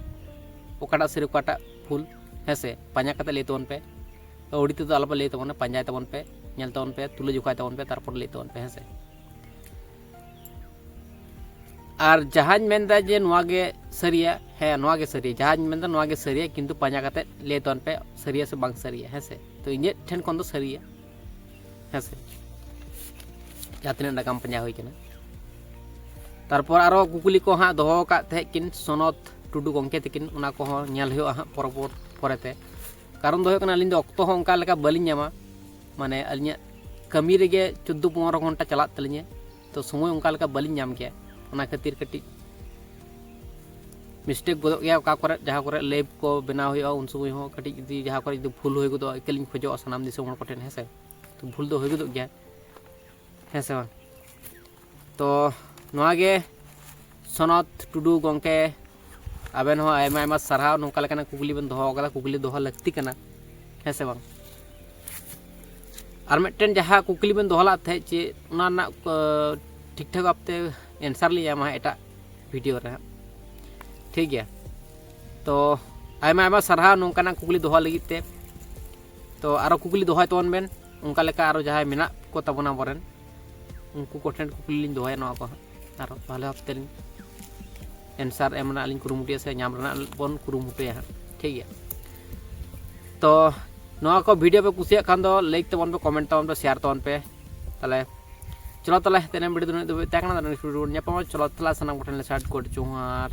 ᱚᱠᱟᱴᱟᱜ ᱥᱟᱹᱨᱤ ᱚᱠᱟᱴᱟᱜ ᱵᱷᱩᱞ, ᱦᱮᱸ ᱥᱮ? ᱯᱟᱸᱡᱟ ᱠᱟᱛᱮ ᱞᱟᱹᱭ ᱛᱟᱵᱚᱱ ᱯᱮ᱾ ᱟᱹᱣᱲᱤ ᱛᱮᱫᱚ ᱟᱞᱚᱯᱮ ᱞᱟᱹᱭ ᱛᱟᱵᱚᱱᱟ, ᱯᱟᱸᱡᱟᱭ ᱛᱟᱵᱚᱱ ᱯᱮ, ᱧᱮᱞ ᱛᱟᱵᱚᱱ ᱯᱮ, ᱛᱩᱞᱟᱹ ᱡᱚᱠᱷᱟᱭ ᱛᱟᱵᱚᱱ ᱯᱮ, ᱛᱟᱨᱯᱚᱨ ᱞᱟᱹᱭ ᱛᱟᱵᱚᱱ ᱯᱮ, ᱦᱮᱸ ᱥᱮ? ᱟᱨ ᱡᱟᱦᱟᱸᱧ ᱢᱮᱱᱫᱟ ᱡᱮ ᱱᱚᱣᱟ ᱜᱮ ᱥᱟᱹᱨᱤᱭᱟ, ᱦᱮᱸ, ᱱᱚᱣᱟ ᱜᱮ ᱥᱟᱹᱨᱤᱭᱟ᱾ ᱡᱟᱦᱟᱸᱧ ᱢᱮᱱᱫᱟ ᱱᱚᱣᱟ ᱜᱮ ᱥᱟᱹᱨᱤᱭᱟ, ᱠᱤᱱᱛᱩ ᱯᱟᱸᱡᱟ ᱠᱟᱛᱮ ᱞᱟᱹᱭ ᱛᱟᱵᱚᱱ ᱯᱮ, ᱥᱟᱹᱨᱤᱭᱟ ᱥᱮ ᱵᱟᱝ ᱥᱟᱹᱨᱤᱭᱟ, ᱦᱮᱸ ᱥᱮ? ᱛᱚ ᱤᱧᱟᱹᱜ ᱴᱷᱮᱱ ᱠᱷᱚᱱ ᱫᱚ ᱥᱟᱹᱨᱤᱭᱟ, ᱦᱮᱸ ᱥᱮ? ᱡᱟᱦᱟᱸ ᱛᱤᱱᱟᱹᱜ ᱱᱟᱜᱟᱢ ᱯᱟᱸᱡᱟ ᱦᱩᱭ ᱠᱟᱱᱟ᱾ ᱛᱟᱨᱯᱚᱨ ᱟᱨᱚ ᱠᱩᱠᱞᱤ ᱠᱚ ᱦᱟᱸᱜ ᱫᱚᱦᱚ ᱟᱠᱟᱫ ᱛᱟᱦᱮᱸᱫ ᱠᱤᱱ ᱥᱚᱱᱚᱛ ᱴᱩᱰᱩ ᱜᱚᱢᱠᱮ ᱛᱟᱹᱠᱤᱱ, ᱚᱱᱟ ᱠᱚᱦᱚᱸ ᱧᱮᱞ ᱦᱩᱭᱩᱜᱼᱟ ᱦᱟᱸᱜ ᱯᱚᱨᱚᱵᱚᱨ ᱯᱚᱨᱮᱛᱮ᱾ ᱠᱟᱨᱚᱱ ᱫᱚ ᱦᱩᱭᱩᱜ ᱠᱟᱱᱟ, ᱟᱹᱞᱤᱧ ᱫᱚ ᱚᱠᱛᱚ ᱦᱚᱸ ᱚᱱᱠᱟ ᱞᱮᱠᱟ ᱵᱟᱹᱞᱤᱧ ᱧᱟᱢᱟ, ᱢᱟᱱᱮ ᱟᱹᱞᱤᱧᱟᱜ ᱠᱟᱹᱢᱤ ᱨᱮᱜᱮ ᱪᱳᱫᱽᱫᱳ ᱯᱚᱱᱨᱚ ᱜᱷᱚᱱᱴᱟ ᱪᱟᱞᱟᱜ ᱛᱟᱹᱞᱤᱧᱟ, ᱛᱚ ᱥᱚᱢᱚᱭ ᱚᱱᱠᱟ ᱞᱮᱠᱟ ᱵᱟᱹᱞᱤᱧ ᱧᱟᱢ ᱜᱮᱭᱟ᱾ ᱚᱱᱟ ᱠᱷᱟᱹᱛᱤᱨ ᱠᱟᱹᱴᱤᱡ ᱢᱤᱥᱴᱮᱠ ᱜᱚᱫᱚᱜ ᱜᱮᱭᱟ ᱚᱠᱟ ᱠᱚᱨᱮ, ᱡᱟᱦᱟᱸ ᱠᱚᱨᱮ ᱞᱟᱭᱤᱵᱷ ᱠᱚ ᱵᱮᱱᱟᱣ ᱦᱩᱭᱩᱜᱼᱟ, ᱩᱱ ᱥᱚᱢᱚᱭ ᱦᱚᱸ ᱠᱟᱹᱴᱤᱡ ᱡᱩᱫᱤ ᱡᱟᱦᱟᱸ ᱠᱚᱨᱮ ᱡᱩᱫᱤ ᱵᱷᱩᱞ ᱦᱩᱭ ᱜᱚᱫᱚᱜᱼᱟ, ᱤᱠᱟᱹ ᱞᱤᱧ ᱠᱷᱚᱡᱚᱜᱼᱟ ᱥᱟᱱᱟᱢ ᱫᱤᱥᱚᱢ ᱦᱚᱲ ᱠᱚᱴᱷᱮᱱ, ᱦᱮᱸ ᱥᱮ? ᱛᱚ ᱵᱷᱩᱞ ᱫᱚ ᱦᱩᱭ ᱜᱚᱫᱚᱜ ᱜᱮᱭᱟ, ᱦᱮᱸ ᱥᱮ ᱵᱟᱝ? ᱛᱚ ᱱᱚᱣᱟ ᱜᱮ ᱥᱚᱱᱚᱛ ᱴᱩᱰᱩ ᱜᱚᱢᱠᱮ, ᱟᱵᱮᱱ ᱦᱚᱸ ᱟᱭᱢᱟ ᱟᱭᱢᱟ ᱥᱟᱨᱦᱟᱣ, ᱱᱚᱝᱠᱟ ᱞᱮᱠᱟᱱᱟᱜ ᱠᱩᱠᱞᱤ ᱵᱮᱱ ᱫᱚᱦᱚ ᱟᱠᱟᱫᱟ, ᱠᱩᱠᱞᱤ ᱫᱚᱦᱚ ᱞᱟᱹᱠᱛᱤ ᱠᱟᱱᱟ, ᱦᱮᱸ ᱥᱮ ᱵᱟᱝ? ᱟᱨ ᱢᱤᱫᱴᱮᱱ ᱡᱟᱦᱟᱸ ᱠᱩᱠᱞᱤ ᱵᱮᱱ ᱫᱚᱦᱚ ᱞᱮᱫ ᱛᱟᱦᱮᱸᱫ, ᱪᱮᱫ ᱚᱱᱟ ᱨᱮᱱᱟᱜ, ᱟᱹ, ᱴᱷᱤᱠ ᱴᱷᱟᱠ ᱵᱷᱟᱵᱛᱮ ᱮᱱᱥᱟᱨ ᱞᱤᱧ ᱮᱢᱟ ᱦᱟᱸᱜ ᱮᱴᱟᱜ ᱵᱷᱤᱰᱤᱭᱳ ᱨᱮ ᱦᱟᱸᱜ, ᱴᱷᱤᱠ ᱜᱮᱭᱟ? ᱛᱚ ᱟᱭᱢᱟ ᱟᱭᱢᱟ ᱥᱟᱨᱦᱟᱣ ᱱᱚᱝᱠᱟᱱᱟᱜ ᱠᱩᱠᱞᱤ ᱫᱚᱦᱚ ᱞᱟᱹᱜᱤᱫ ᱛᱮ᱾ ᱛᱚ ᱟᱨᱚ ᱠᱩᱠᱞᱤ ᱫᱚᱦᱚᱭ ᱛᱟᱵᱚᱱ ᱵᱮᱱ, ᱚᱱᱠᱟ ᱞᱮᱠᱟ ᱟᱨᱚ ᱡᱟᱦᱟᱸᱭ ᱢᱮᱱᱟᱜ ᱠᱚ ᱛᱟᱵᱚᱱᱟ ᱟᱵᱚᱨᱮᱱ, ᱩᱱᱠᱩ ᱠᱚᱴᱷᱮᱱ ᱠᱩᱠᱞᱤ ᱞᱤᱧ ᱫᱚᱦᱚᱭᱟ ᱱᱚᱣᱟ ᱠᱚ ᱦᱟᱸᱜ, ᱟᱨᱚ ᱵᱷᱟᱞᱮ ᱵᱷᱟᱵᱛᱮ ᱞᱤᱧ ᱮᱱᱥᱟᱨ ᱮᱢ ᱨᱮᱱᱟᱜ ᱞᱤᱧ ᱠᱩᱨᱩᱢᱩᱴᱩᱭᱟ ᱥᱮ ᱧᱟᱢ ᱨᱮᱱᱟᱜ ᱵᱚᱱ ᱠᱩᱨᱩᱢᱩᱴᱩᱭᱟ ᱦᱟᱸᱜ, ᱴᱷᱤᱠ ᱜᱮᱭᱟ᱾ ᱛᱚ ᱱᱚᱣᱟ ᱠᱚ ᱵᱷᱤᱰᱤᱭᱳ ᱯᱮ ᱠᱩᱥᱤᱭᱟᱜ ᱠᱷᱟᱱ ᱫᱚ ᱞᱟᱭᱤᱠ ᱛᱟᱵᱚᱱ ᱯᱮ, ᱠᱚᱢᱮᱱᱴ ᱛᱟᱵᱚᱱ ᱯᱮ, ᱥᱮᱭᱟᱨ ᱛᱟᱵᱚᱱ ᱯᱮ᱾ ᱛᱟᱦᱚᱞᱮ ᱪᱚᱞᱚ ᱛᱟᱦᱚᱞᱮ ᱛᱮᱦᱮᱧ ᱵᱷᱤᱰᱤᱭᱳ ᱫᱚ ᱱᱤᱱᱟᱹᱜ ᱫᱷᱟᱹᱵᱤᱡ ᱛᱟᱦᱮᱸ ᱠᱟᱱᱟ᱾ ᱱᱮᱠᱥᱴ ᱵᱷᱤᱰᱤᱭᱳ ᱵᱚᱱ ᱧᱟᱯᱟᱢᱟ᱾ ᱪᱚᱞᱚ ᱛᱟᱦᱚᱞᱮ ᱥᱟᱱᱟᱢ ᱠᱚᱴᱷᱮᱱ ᱞᱮ ᱥᱟᱭᱤᱰ ᱠᱳᱰ ᱡᱚᱦᱟᱨ᱾